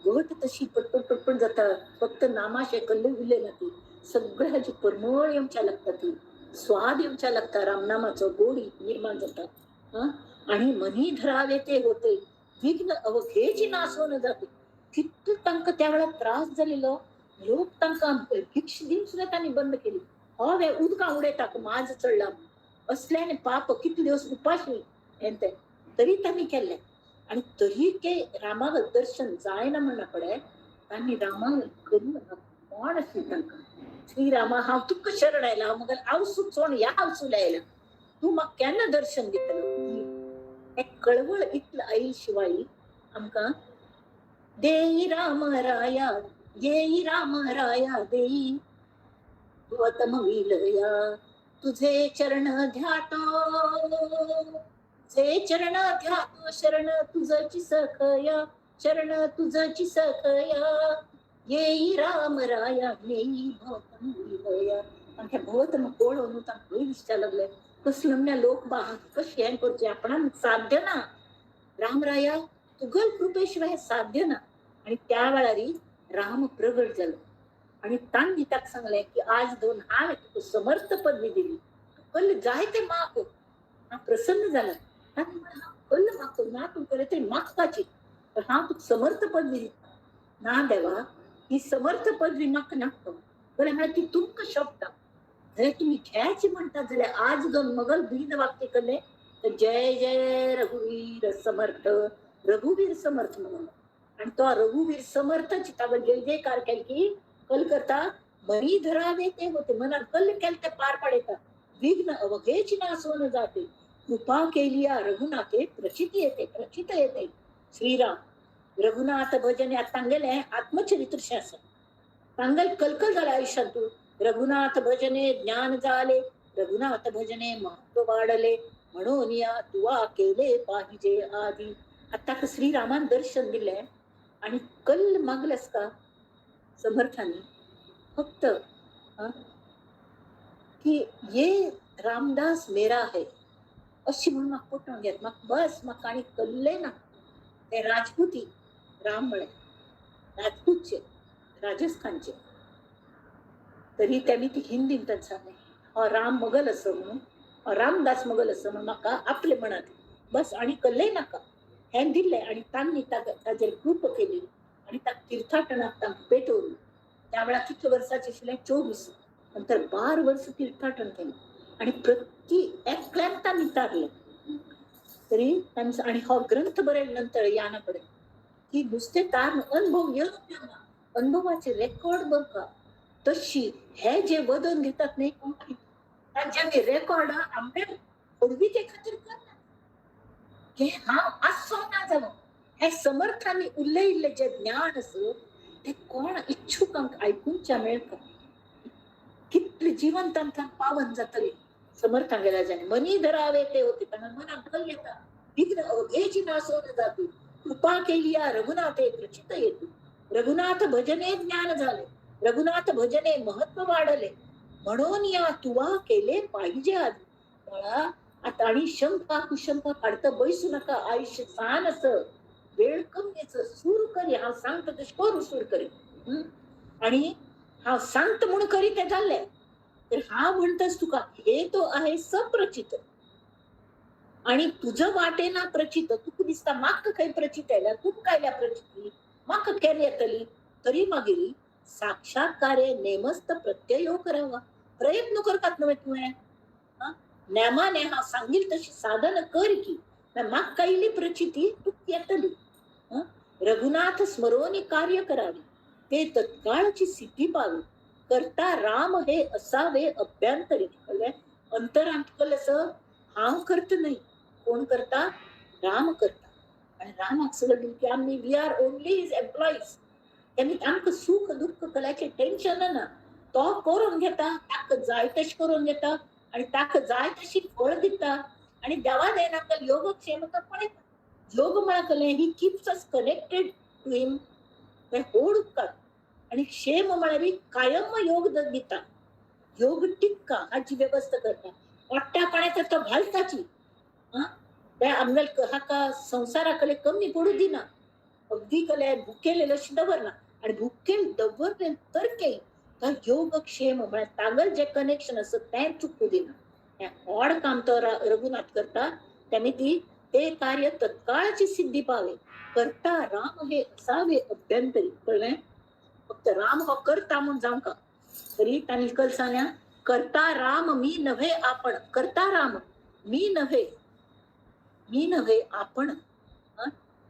Speaker 1: घट तशी पटपट पटपट जाता. फक्त नामाशे कल्ले उरले ना ती सगळे हाची परमळ येवच्या लागता, ती स्वाद येवच्या लागता, रामनामाचो गोडी निर्माण जाता. आणि मनी धरावे ते होते विघ्न अवघेची नासोन जाते. कितलो तांकां त्या वेळार त्रास जालेलो लोक तांकां भिक्ष दिवन सुद्दां तांणी बंद केली. हो वे उदकां उडयता माज चडला असल्याने पाप कितले दिवस उपाशी हें तें तरी तांणी केल्लें. आनी तरी ते रामाक दर्शन जायना म्हणना पडे तांणी रामाक करून कोण आसली तांकां श्रीरामा हांव तुका शरण आयला, हांव मगेर आवसू चोण ह्या आवसूल आयला, तूं म्हाका केन्ना दर्शन दितलो. हे कळवळ इतलो आयल शिवाय आमकां देई राम राया येई राम राया देई भवतम विलया तुझे चरण ध्यातो तुझे चरण ध्यातो शरण तुझची सखया शरण तुझची सखया येई राम राया येई भवतम विलया. तांकां भोवतम पळोवन तांकां खंय दिसता लागले कसलो म्हणल्यार लोक बा कशें हें करचें आपणाक साध्य ना, रामराया तुगल कृपेशिवाय साध्य ना. आनी त्या वेळार राम प्रगट जालो आनी तांणी ताका सांगलें की आज दोन हांवें तुका समर्थ पदवी दिली, कल्ल जाय तें माग. हांव प्रसन्न जाला. तांणी म्हणलें हांव कल्ल मागतो ना तुमकां तरी मागपाची, पण हांव तुका समर्थ पदवी दिता. ना देवा ही समर्थ पदवी म्हाका नाका, जाल्यार म्हळ्यार ती तुमकां शोभता, जाल्यार तुमी घ्यायची म्हणटा जाल्यार आज दोन मगल बीद वाक्य केलें तर जय जय रघुवीर समर्थ रघुवीर समर्थ म्हणून. आनी तो रघुवीर समर्थाची ताका जय जयकार केली की कल करता मनी धरावे ते होते मनात कल केले ते पार पडता विघ्न अवघेची नासवून जाते कृपा केली या रघुनाथे प्रचित येते प्रचित येते. श्रीराम रघुनाथ भजन ह्या तांगेलें आत्मचरित्र आसा, तांगेल कलकल जाला आयुष्यांत. रघुनाथ भजने ज्ञान जाले रघुनाथ भजने महत्व वाढले म्हणून या तुवा केले पाहिजे आदी. आता श्रीरामान दर्शन दिलें आणि कल मागलेस का समर्थांनी फक्त की ये रामदास मेरा है अशी म्हणून म्हाका पटोवन घेत म्हाका बस म्हाका आनी कल्ले ना. ते राजपुती राम म्हळें राजपूतचे राजस्थानचे तरी त्यांनी ती हिंदीन तांणी सांगलें हो राम मगल असो म्हणून हो रामदास मगल असो म्हणून म्हाका आपले म्हणात बस आनी कल्ले नाका हें दिल्लें. आनी तांणी ताजेर कृपा केली आनी ताका तीर्थाटनाक तांकां पेटोवन त्या वेळार कितले वर्साचे आशिल्ले 24, नंतर 12 वर्स तीर्थाटन केलें आनी प्रति एकल्यान तांणी तारलें. तरी तांचो आनी हो ग्रंथ बरयले नंतर याना कडेन की नुस्तें तार अनुभव येवन ना, अनुभवाचे रेकॉर्ड बरका तशी हे जे वदन घेतात न्ही कोंकणी तांच्यांनी रेकॉर्ड आमचे व्हडविके खातीर करना की हांव आसचो ना जालो हे समर्थांनी उलयिल्लें जें ज्ञान आसा तें कोण इच्छुकांक आयकुच्या मेळटा कितले जिवंत तांकां पावन जातलें समर्थांगेल्या जाणे मनी धरावे ते होते तांकां मनाक कल येता विघ्न अवघेची नासोन जाती कृपा केली या रघुनाथे प्रचित येते रघुनाथ भजने ज्ञान झाले रघुनाथ भजने महत्व वाढले म्हणून या तुवा केले पाहिजे आधी. बाळा आता आणि शंका कुशंका काढता बैसू नका, आयुष्य सान असं वेळ कमीच सूर करी हांव सांगता तशें करू सूर करी आणि हांव सांगता म्हणून करी तें जाल्लें तर हांव म्हणटाच तुका हे तो आहे सप्रचित आणि तुझं वाटे ना प्रचित तुका दिसता म्हाका खंय प्रचित आयल्या तुमकां आयल्या प्रचिती म्हाका केन्ना येतली तरी मागीर साक्षात्कारे नेमस्त प्रत्यय करावा प्रयत्न करतात न्हय तुवें नेमाने हांव सांगील तशी साधन कर की म्हाका आयली प्रचिती तुका येतली. रघुनाथ स्मरोनी कार्य करावे ते तत्काळची सिद्धी पावे करता राम हे असावे अभ्यंतरी. कळ्ळें अंतरांत कळ्ळें असं हांव करता न्हय कोण करता राम करता. आणि रामाक सगळं की आमी we are only his employees. त्यांनी आमकां सुख दुःख कलाचें टेन्शन ना, तो करून घेता ताका जाय तशें करून घेता आणि ताका जाय तशी फळ दिता आणि देवा देना योगक्षेम पळयता. योग म्हळ्यार कलें he keeps us connected to him हें व्हड उपकार. आणि क्षेम म्हळ्यार कायम योग दिता योग टिक्का हाची वेवस्था करता वाट्या पाण्यात तो घालताची त्या आमगेले हाका संवसारा कले कमी पडू दिना अगदी कले भुकेले अशें दवरना आणि भुकेल दवरले तर के तो योगक्षेम म्हळ्यार तागल जे कनेक्शन आसा तें चुकू दिना. हें व्हड काम तो रघुनाथ करता तेमी ती ते कार्य तत्काळची सिद्धी पावे करता राम हे असावे अभ्यंतरी. कळ्ळें फक्त राम हो करता म्हूण जावंका तरी तांणी कल सांगल्या करता राम मी नव्हे आपण, करता राम मी नव्हे, मी नव्हे आपण.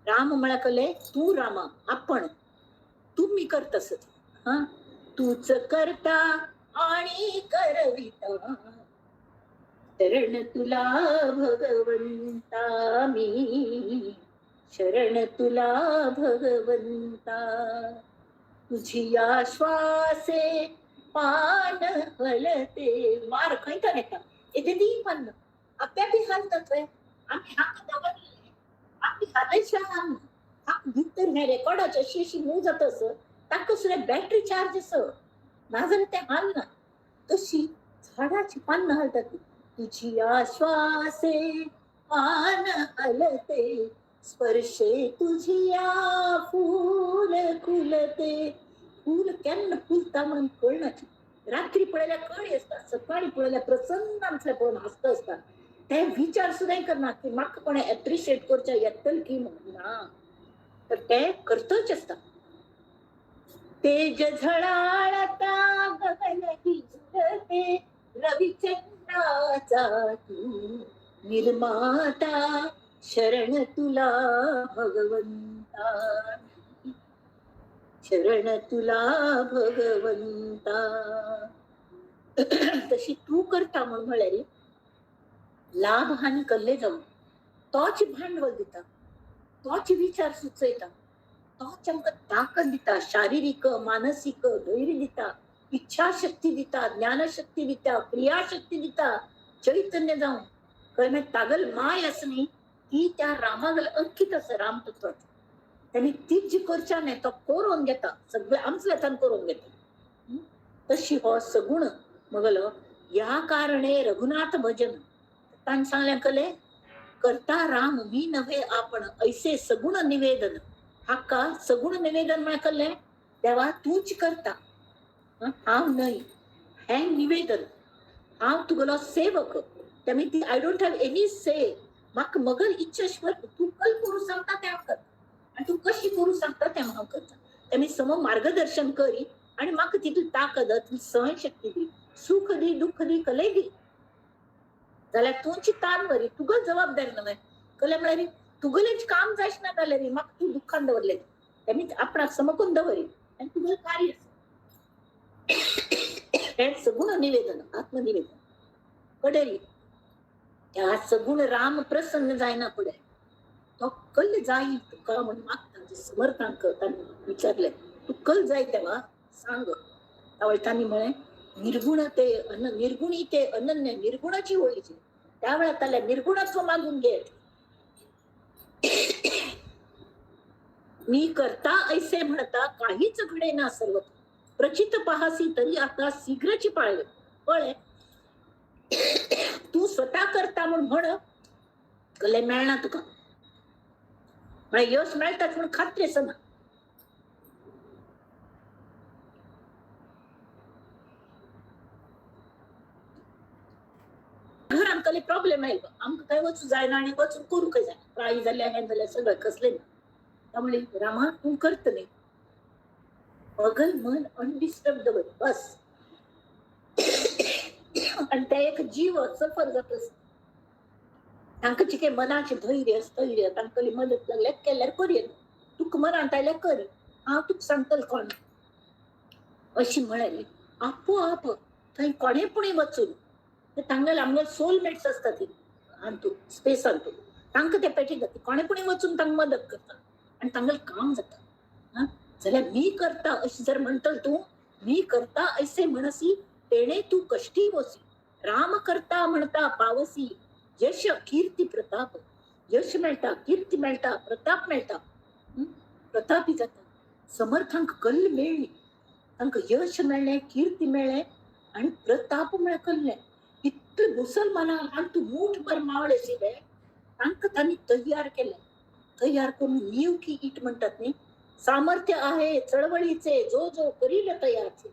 Speaker 1: राम म्हळ्यार कले तूं रामा, आपण, तूं मी करतस. हा, तूच करता आणि करविता, शरण तुला भगवंता मी, शरण तुला भगवंता. तुझी या श्वासे पान हलते, वार खंयच्यान येता, येते ती पान आप्यापी हालतात. आमी हाका दवरले, आमी हालयशा हालना, हाक भितर हे रेकॉर्डाचे अशी अशी मूव जाता असं, तांकां सुद्दां बॅटरी चार्ज आसा, नाजाल्यार तें हालना. तशी झाडाची पानां हालतात. तुझी आश्वासे पान हलते, स्पर्शे तुझिया फूल खुलते. फूल केन्ना फुलता म्हणून कळना. रात्री पळयल्यार कळी आसता, सकाळी पळयल्यार प्रसन्न आमचें पळोवन हांसता आसता. ते विचार सुद्दां करना की म्हाका कोणें एप्रिशिएट करचें येतलें की म्हणून ना, तर ते करतच आसता. तेज झळाळता गगन झुलते, रविचंद्राचा तू निर्माता, शरण तुला भगवंता, शरण तुला भगवंता. तशी तू करता म्हणून म्हळ्यार लाभ हानी कल्ले जावन तोच भांडवल दिता, तोच विचार सुचयता, तोच आमकां ताकद दिता, शारिरीक मानसीक धैर्य दिता, इच्छाशक्ती दिता, ज्ञानशक्ती दिता, क्रियाशक्ती दिता, चैतन्य जावन. कळ्ळें? तागल माय आसा न्ही ती त्या रामागल अंकीत आसा, रामतत्वात. त्यांनी तीच जी करच्या न्ही तो करून घेता, सगळे आमचें करून घेता. तशी हो सगुण मगलो ह्या कारणे रघुनाथ भजन. तांणी सांगलें कले करता राम मी नव्हे आपण, ऐसे सगुण निवेदन. हाका सगुण निवेदन म्हळ्यार कळ्ळें, देवा तूंच करता, हांव न्हय. हें निवेदन, हांव तुगेलो सेवक, त्यामुळे ती I don't have any say. म्हाका मगर इच्छा तूं कल करूं सांगता तें हांव करता, आनी तूं कशी करूं सांगता तें हांव करता. त्यामुळे सम मार्गदर्शन करी आनी म्हाका तितली ताकद, तितली सहनशक्ती दी, सुख दी, दुःख दी, कलय दी. जाल्यार तुमची तान बरी, तुगेली जबाबदारी न्हय. कले म्हळ्यार तुगेलेंच काम जायच ना जाल्यार म्हाका तूं दुख्खान दवरलें, तेमी आपणाक समकून दवरी आनी तुगेलें कार्य. हें सगुण निवेदन, आत्मनिवेदन. कडेरी त्या सगुण राम प्रसन्न जायना फुडें तो कल जाय तुका म्हणून मागता. समर्थांक तांणी विचारलें, तूं कल जाय तेवा सांग. तांणी म्हळें निर्गुण ते निर्गुणी ते अनन्य, निर्गुणाची होळीची. त्या वेळार ताल्या निर्गुणत्व मागून घे. मी करता ऐसे म्हणता काहीच घडेना सर्व, प्रचित पहासी तरी आता शीघ्रची पाळले. पळे तू स्वतः करता म्हणून म्हण, कले मेळना तुका, म्हळ्यार यश मेळटाच म्हणून खात्री आसना. घर आमकां प्रॉब्लेम आयलो, आमकां काय वचूं जायना आनी वचून करूंक जायना, प्राय जाल्या हें जाल्यार सगळें कसलें ना. त्यामुळे रामा तूं करतलें, बगल मन अनडिस्टर्ब दवर बस. आनी ते एक जीव सफर जाता. तांकां जे काही मनाचें धैर्य स्थैर्य तांकां मदत लागल्यार केल्यार करूं, तुका मनांत आयल्यार कर, हांव तुका सांगतलें कोण अशी म्हळ्यार आपोआप थंय कोणें पुणें वचून तांगेले आमगेले सोलमेट्स आसता ती हातूंत स्पेस हातूंत तांकां ते पेटी जाता, कोणें पुणें वचून तांकां मदत करता आनी तांगेलें काम जाता. जाल्यार मी करता अशें जर म्हणटल तूं, मी करता अशें म्हणसी तेणे तूं कश्टी वसी, राम करता म्हणता पावसी, यश कीर्ती प्रताप. यश मेळटा, कीर्ती मेळटा, प्रताप मेळटा, प्रतापी जाता. समर्थांक कल्ल मेळ्ळी, तांकां यश मेळ्ळें, कीर्ती मेळ्ळें आनी प्रताप म्हळ्यार कल्लें. इतले मुसलमानांक आनी तूं मूठभर मावळे आशिल्ले तांकां तांणी तयार केलें. तयार करून नीव की it म्हणटात न्ही, सामर्थ्य आहे चळवळीचे जो जो करील तयाचे,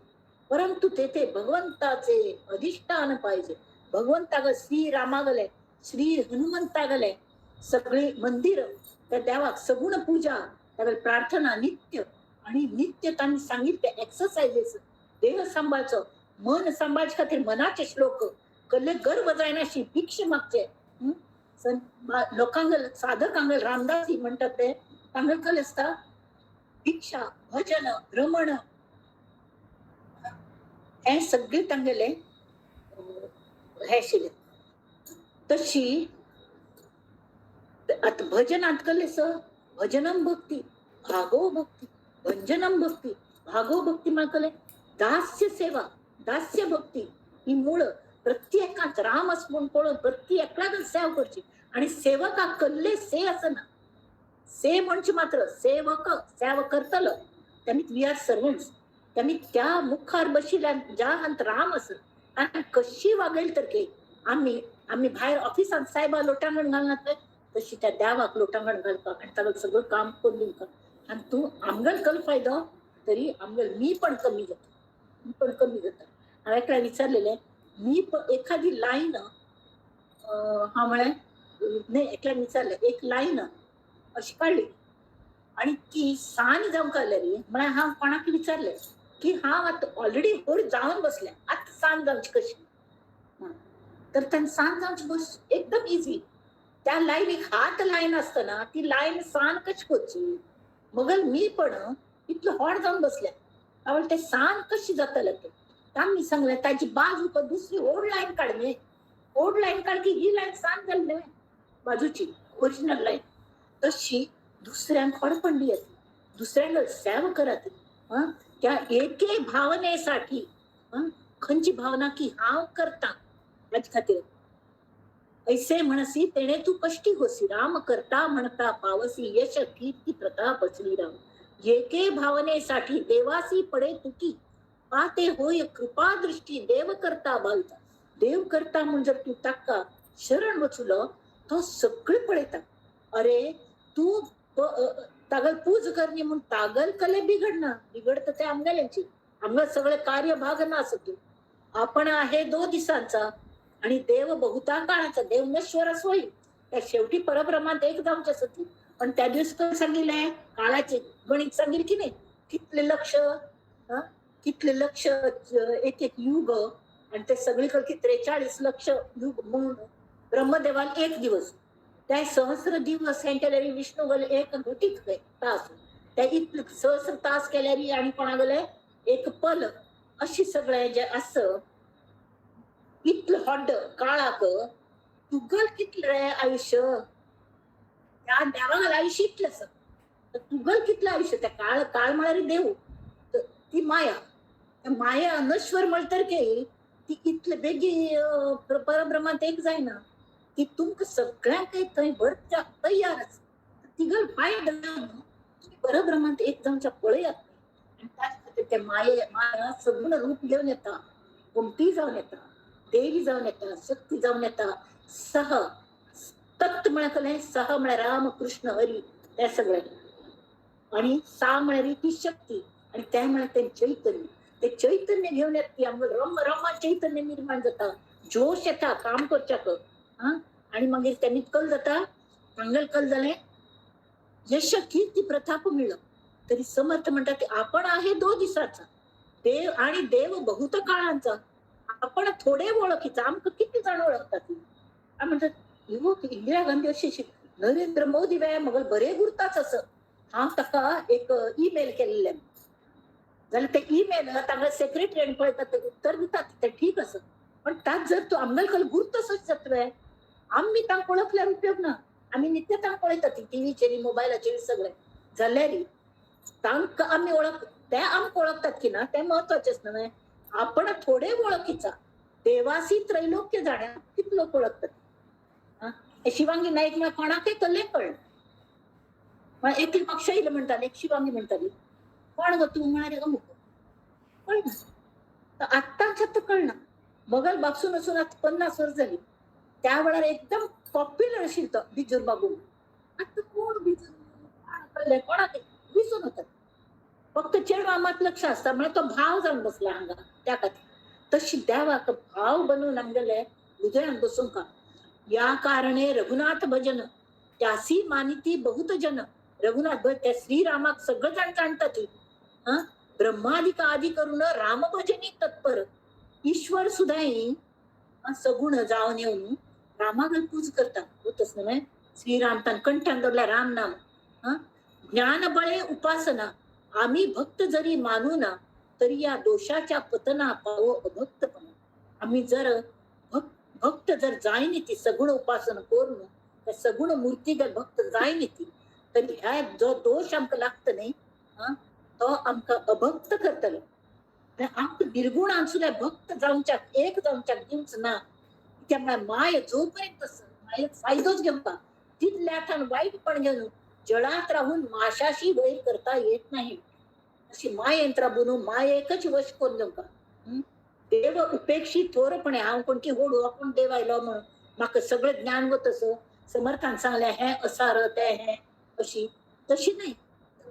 Speaker 1: परंतु तेथे भगवंताचे अधिष्ठान पाहिजे. भगवंताग श्री रामागले, श्री हनुमंतागले सगळे मंदिर, त्या देवाक सगुण पूजा, तागेली प्रार्थना नित्य आणि नित्य तांणी सांगितले एक्सरसाइजेस, देह सांभाळचो, मन सांबाळचे खातीर मनाचे श्लोक कल्ले गर्व जायनाशी भिक्ष मागचे. लोकांक साधकांक रामदासी म्हणटात ते तांगेले कल आसता भिक्षा, भजन, भ्रमण हे सगळे तांगेले हे आशिल्ले. तशी आतां भजनांत कल्ले स भजनम भक्ती, भागो भक्ती, भंजनम भक्ती, भागो भक्ती म्हळ्यार दास्य सेवा, दास्य भक्ती ही मूळ प्रत्येकांत राम अस म्हूण पळोवन प्रत्येकाक सेवा करची. आणि सेवकाक कल्ले से आसना, से म्हणजे मात्र सेवक सेवा करतलो त्यांनी we are servants. त्यांनी त्या मुखार बशिल्ल्यान ज्या हांत राम आसा आनी कशी वागयल तर की आमी आमी भायर ऑफिसांत सायबा लोटांगण घालनात तशी त्या देवाक लोटांगण घालपाक आनी ताका सगळं काम करून दिवपाक. आनी तूं आमगेल कल फायदो तरी आमगेल मी पण कमी जाता, मी पण कमी जाता. हांवें एकल्या विचारलेलें मी पण एखादी लायन हांव म्हळें न्हय एकल्यान विचारलें एक लायन अशी काडली आनी ती सान जावंक काडलेली म्हळ्यार हांव कोणाक विचारलें की हांव आतां ऑलरेडी व्हड जावन बसलें आतां सान जावची कशी. तर ताणें सान जावची बस एकदम इजी. त्या लायनीक हात लायन आसतना ती लायन सान कशी करची मगल मी पण इतलो व्हड जावन बसल्या हांवें ते सान कशी जातलें तें तांणी सांगलें ताजी बाजू दुसरी व्हड लायन काड न्ही, व्हड लायन काड की ही लायन सान जाली न्हय बाजूची ओरिजिनल लायन. तशी दुसऱ्यांक व्हडपण दियात, दुसऱ्यांक सेवा करात. त्या एके भावनेसाठी खंयची भावना की हांव करता हाजे खातीर. ऐसे म्हणसी तेणे तू कष्टी होसी राम करता म्हणता पावसी यश कीर्ती प्रताप श्रीराम. एके भावनेसाठी देवासी पडे तुकी पाते होय कृपा दृष्टी देव करता भाविता. देव करता म्हूण जर तूं ताका शरण वचलो तो सगळें पळयता. अरे तूं तागल पूज करणी म्हूण तागल कले बिघडना, बिघडता ते आमगेल्यांची आमगेलें सगळें कार्य भागना आसा. तूं आपण आहे 2 दिसांचा आणि देव बहुता काळाचा, देव नश्वर असोय त्या शेवटी परब्रह्मांत एक जावचे आसा ती. पण त्या दिवस काय सांगितलंय काळाचे गणित सांगेल की नाही, कितले लक्ष कितले लक्ष एक एक युग आणि ते सगळीकडे 43 लक्ष युग म्हणून ब्रह्मदेवाला एक दिवस, त्या सहस्र दिवस केल्यारी विष्णू गेले एक घटीक तास, त्या इतले सहस्र तास केल्यारी आणि कोणा गेले एक पल, अशी सगळे जे असं इतलं हॉड काळाक तुगल कितलं आयुष्य त्या देवागल आयुष्य इतलंच तर तुगल कितलं आयुष्य त्या काळ काळ म्हळ्यार देव ती माया, त्या माया नश्वर म्हणतर की ती इतले बेगी परब्रह्मांत एक जायना ती तुमकां सगळ्यांक थंय भरच्या तयार आसा. तिगल फायदो परब्रह्मांत एक जावच्या पळयात. आनी ताचे खातीर ते माये माया सगळं रूप घेवन येता, गोमटी जावन येता, देवी जावन येता, शक्ती जावन येता. सह तत्व म्हळ्यार कळ्ळें, सह म्हळ्यार राम कृष्ण हरी ते सगळे, आणि सा म्हळ्यार ती शक्ती, आणि ते म्हळ्यार तें चैतन्य. ते चैतन्य घेवन येता ती आमकां रम रमा चैतन्य निर्माण जाता, जोश येता काम करच्याक. आनी मागीर तेणी कल जाता, तांगेल कल जालें यश कीर्ती प्रताप मेळ्ळो. तरी समर्थ म्हणटा की आपण आहे 2 दिसाचा देव आणि देव बहुत काळांचा, आपण थोडे ओळखीचा. आमकां कितले जाण वळखतात म्हणतात इंदिरा गांधी अशी नरेंद्र मोदी बाय मगल बरे गुरताच असं. हांव ताका एक ईमेल केल्लें जाल्यार ते ईमेल तांगेले सेक्रेटरी पळयतात ते उत्तर दितात ते ठीक आसा, पण ताच जर तूं आमगेले कल गुरतसच जातले आमी तांकां वळखल्यार उपयोग ना. आमी नित्य तांकां पळयतात टिवीचेर मोबायलाचेर सगळे, जाल्यार तांकां आमी वळख ते आमकां वळखतात की ना ते म्हत्वाचें आसना न्हय. आपण थोडे वळखीचा देवासी त्रैलोक्य जाण्या कितले लोक वळखतात. शिवांगी नाईक म्हळ्यार कोणाकय कल्लें कळना. एक म्हाका शैल म्हणटाली, एक शिवांगी म्हणटाली, कोण गो तूं म्हळ्यार अमुक कळना. तर आत्तांच्या तर कळना. बगल बापसून वचून आतां 50 वर्स जाली, त्या वेळार एकदम पॉप्युलर आशिल्लो तो बिजूर बाबू. आतां कोण बिजूर कळ्ळें कोणाक विसरून वतात. फक्त चेडवा मात लक्ष आसता म्हळ्यार तो भाव जावन बसला हांगा त्या खातीर. तशी देवाक भाव बनवून आमगेले हृदयान बसूंक. या कारणे रघुनाथ भजन त्यासी मानिती बहुत जन. रघुनाथ भज त्या श्रीरामाक सगळं जाण जाणतात. ब्रह्मादिक आदी करून राम भजनी तत्पर. ईश्वर सुद्दां सगुण जावन येवन रामागल पूज करता. होतच न्हय, श्रीराम तान कंठान दवरला राम नाम. ज्ञान बळे उपासना आम्ही भक्त जरी मानू ना तरी या दोषाच्या पतना पावो अभक्तपणा. आम्ही जर भक्त जर जायनी ती सगुण उपासना करून त्या सगुण मूर्ती जर भक्त जायनी ती तरी ह्या जो दोष आमकां लागता न्ही तो आमकां अभक्त करतलो. आमकां निर्गुणान सुद्दां भक्त जावच्याक एक जावच्याक दिवच ना. त्यामुळे माय जोपर्यंत माये फायदोच घेवपा तितल्या थान वाईटपण घेवन जळात राहून माशाशी वैर करता येत नाही. अशी माय यंत्रा बनू मायेकच वश करून घेवका. देव उपेक्षी थोरपणे हांव कोण की होडू आपूण देव आयलो म्हणून म्हाका सगळें ज्ञान वत असो समर्थान सांगलें हें असार तें हें अशी तशी न्हय.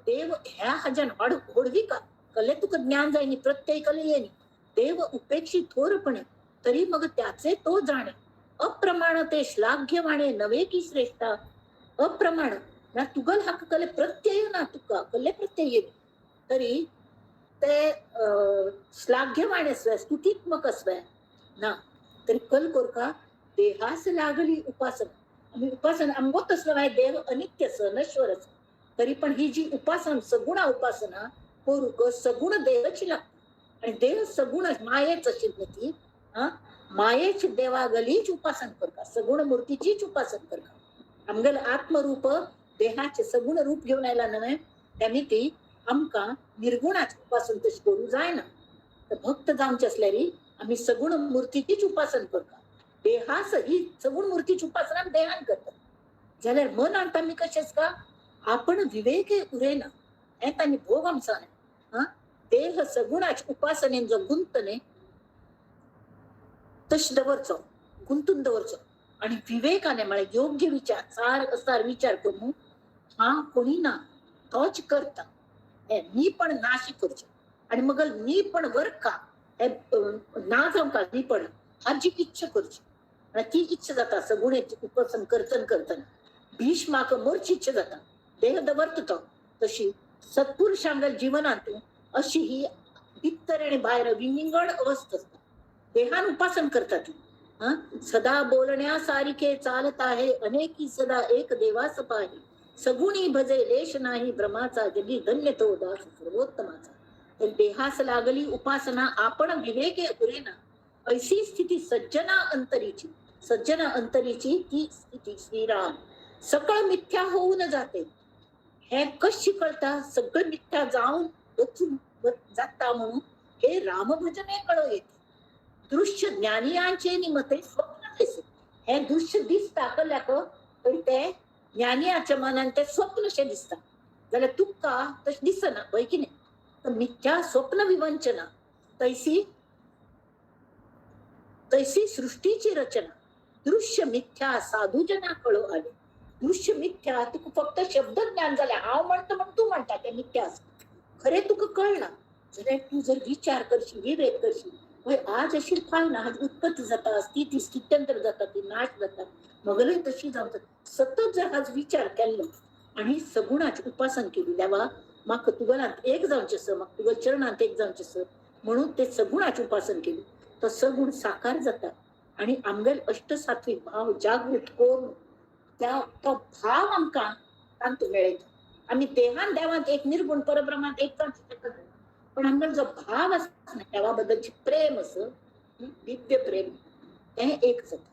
Speaker 1: देव ह्या हाज्यान होडविका कले तुका ज्ञान जाय न्ही, प्रत्यय कले ये न्ही. देव उपेक्षी थोरपणे तरी मग त्याचे तो जाणे अप्रमाण ते श्लाघ्यवाणे नवे की श्रेष्ठा. अप्रमाण ना तुगल हाका कले प्रत्यय ना तुका कले प्रत्यय ये तरी ते श्लाघ्यवाणे स्वे स्तुतीत्मक स्वे ना तरी कल कोरका देहास लागली उपासना. आम्ही उपासना आमगो तसलो मागीर देव अनित्य स नश्वर आसा तरी पण ही जी उपासना सगुणा उपासना करूक सगुण देवाची लागता. आणि देव सगुण मायेच आशिल्ली ती मायेच देवागलीच उपासन करता, सगुण मूर्तीचीच उपासन करता. आमगेले आत्मरूप देहाचे सगुण रूप घेवन आयला न्हय त्यांनी ती आमकां निर्गुणाच उपासन तशें करूं जायना. तर भक्त जावचे आसल्यार आमी सगुण मूर्तीचीच उपासन करता. देहास ही सगुण मूर्तीची उपासना आमी देहान करतात. जाल्यार मनांत आमी कशेंच का आपण विवेक उरयना हें तांणी भोग आमचो. देह सगुणाच उपासनेन जो गुंत न्ही तशें दवरचो, गुंतून दवरचो आणि विवेकाने म्हळ्यार योग्य विचार सार असार विचार करून हा कोणी ना तोच करता हे मी पण नाशी करचो आणि मग मी पण वर का हे ना जावंक मी पण हाजी इच्छा करची आणि ती इच्छा जाता सगुणेची उपासन करतन करतना भीष्माक मोरची इच्छा जाता देह दवरता तो. तशी सत्पुरुषांगल जीवनांत अशी ही भितर आणि भायर विंगड अवस्था असता. देहान उपासन करतात. सदा बोलण्या सारिखे चालत आहे अनेकी सदा एक देवास पाहे सगुणी भजे लेश नाही ब्रह्माचा जगी धन्य तो दास सर्वोत्तमाचा. तर देहास लागली उपासना आपण विवेके उरेना ऐसी स्थिती सज्जना अंतरीची. सज्जना अंतरीची ती स्थिती श्रीराम. सकळ मिथ्या होऊन जाते. हे कशी कळता सगळं मिथ्या जाऊन वचून जाता म्हणून हे रामभजने कळ येते. दृश्य ज्ञानियांचे निमते स्वप्न दिसे. हे दृश्य दिसता कल्याक तरी ते ज्ञानियाच्या मनान ते स्वप्नशें दिसता जाल्यार तुका तशें दिसना हय की न्ही. तर मिथ्या स्वप्न विवंचना तैसी तैसी सृष्टीची रचना दृश्य मिथ्या साधूजना कळो आले. दृश्य मिथ्या तुका फक्त शब्द ज्ञान जालें हांव म्हणटा म्हण तूं म्हणटा तें मिथ्या आसा खरें तुका कळना जाल्यार तूं जर विचार करशी विवेक करशी हय आज अशी फाय ना आज उत्पत्ती जाता स्थिती स्थित्यंतर जाता ती नाश जाता मगले तशी जावं. सतत जर आज विचार केल्लो आणि सगुणाची उपासन केली देवा म्हाका तुगलांत एक जावचें आसा म्हाका तुगल चरणांत एक जावचें आसा म्हणून ते सगुणाची उपासन केली तो सगुण साकार जाता आणि आमगेल अष्टसात्विक भाव जागृत करून त्या तो भाव आमकां तांतू मेळयता. आमी देहान देवांत एक निर्गुण परब्रह्मांत एक जावचें शकना पण आमगेलो जो भाव आसा ना देवा बद्दलचें प्रेम आसा दिव्य प्रेम तें एक जाता.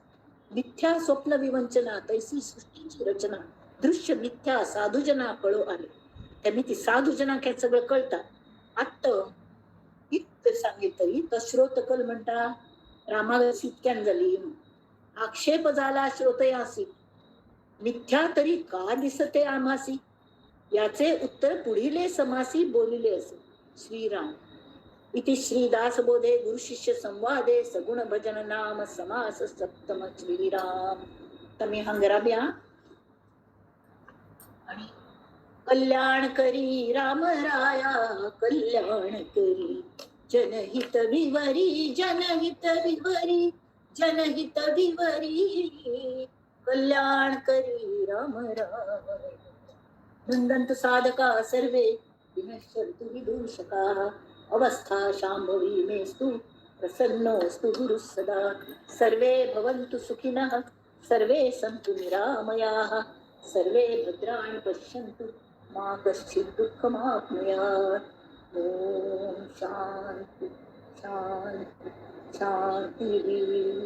Speaker 1: मिथ्या स्वप्न विवंचना तैसी सृष्टीची रचना दृश्य मिथ्या साधूजना कळो आले. तेमी ती साधूजनाक हें सगळें कळटा. आत्तां इतलें सांगीत तरी तो श्रोतकल म्हणटा रामाक इतक्यान जाली आक्षेप जाला श्रोतयासी मिथ्या तरी का दिसते आम्हासी याचे उत्तर पुढीले समासी बोलिले असे श्रीराम. इति श्रीदासबोधे गुरुशिष्य संवादे सगुण भजन नाम समास सप्तम श्रीराम. तमी हांगा आणि कल्याण करी राम राया कल्याण करी जनहित विवरी जनहित विवरी जनहित विवरी कल्याण करी राम राया. नंदंतु साधका सर्वे विनश्यन्तु विदूषकाः अवस्था शांभवी मेस्तु प्रसन्नोऽस्तु गुरुः सदा. सर्वे भवन्तु सुखिनः, सर्वे सन्तु निरामयाः, सर्वे भद्राणि पश्यन्तु मा कश्चित् दुःखमाप्नुयात्. ॐ शांती शांती शांती.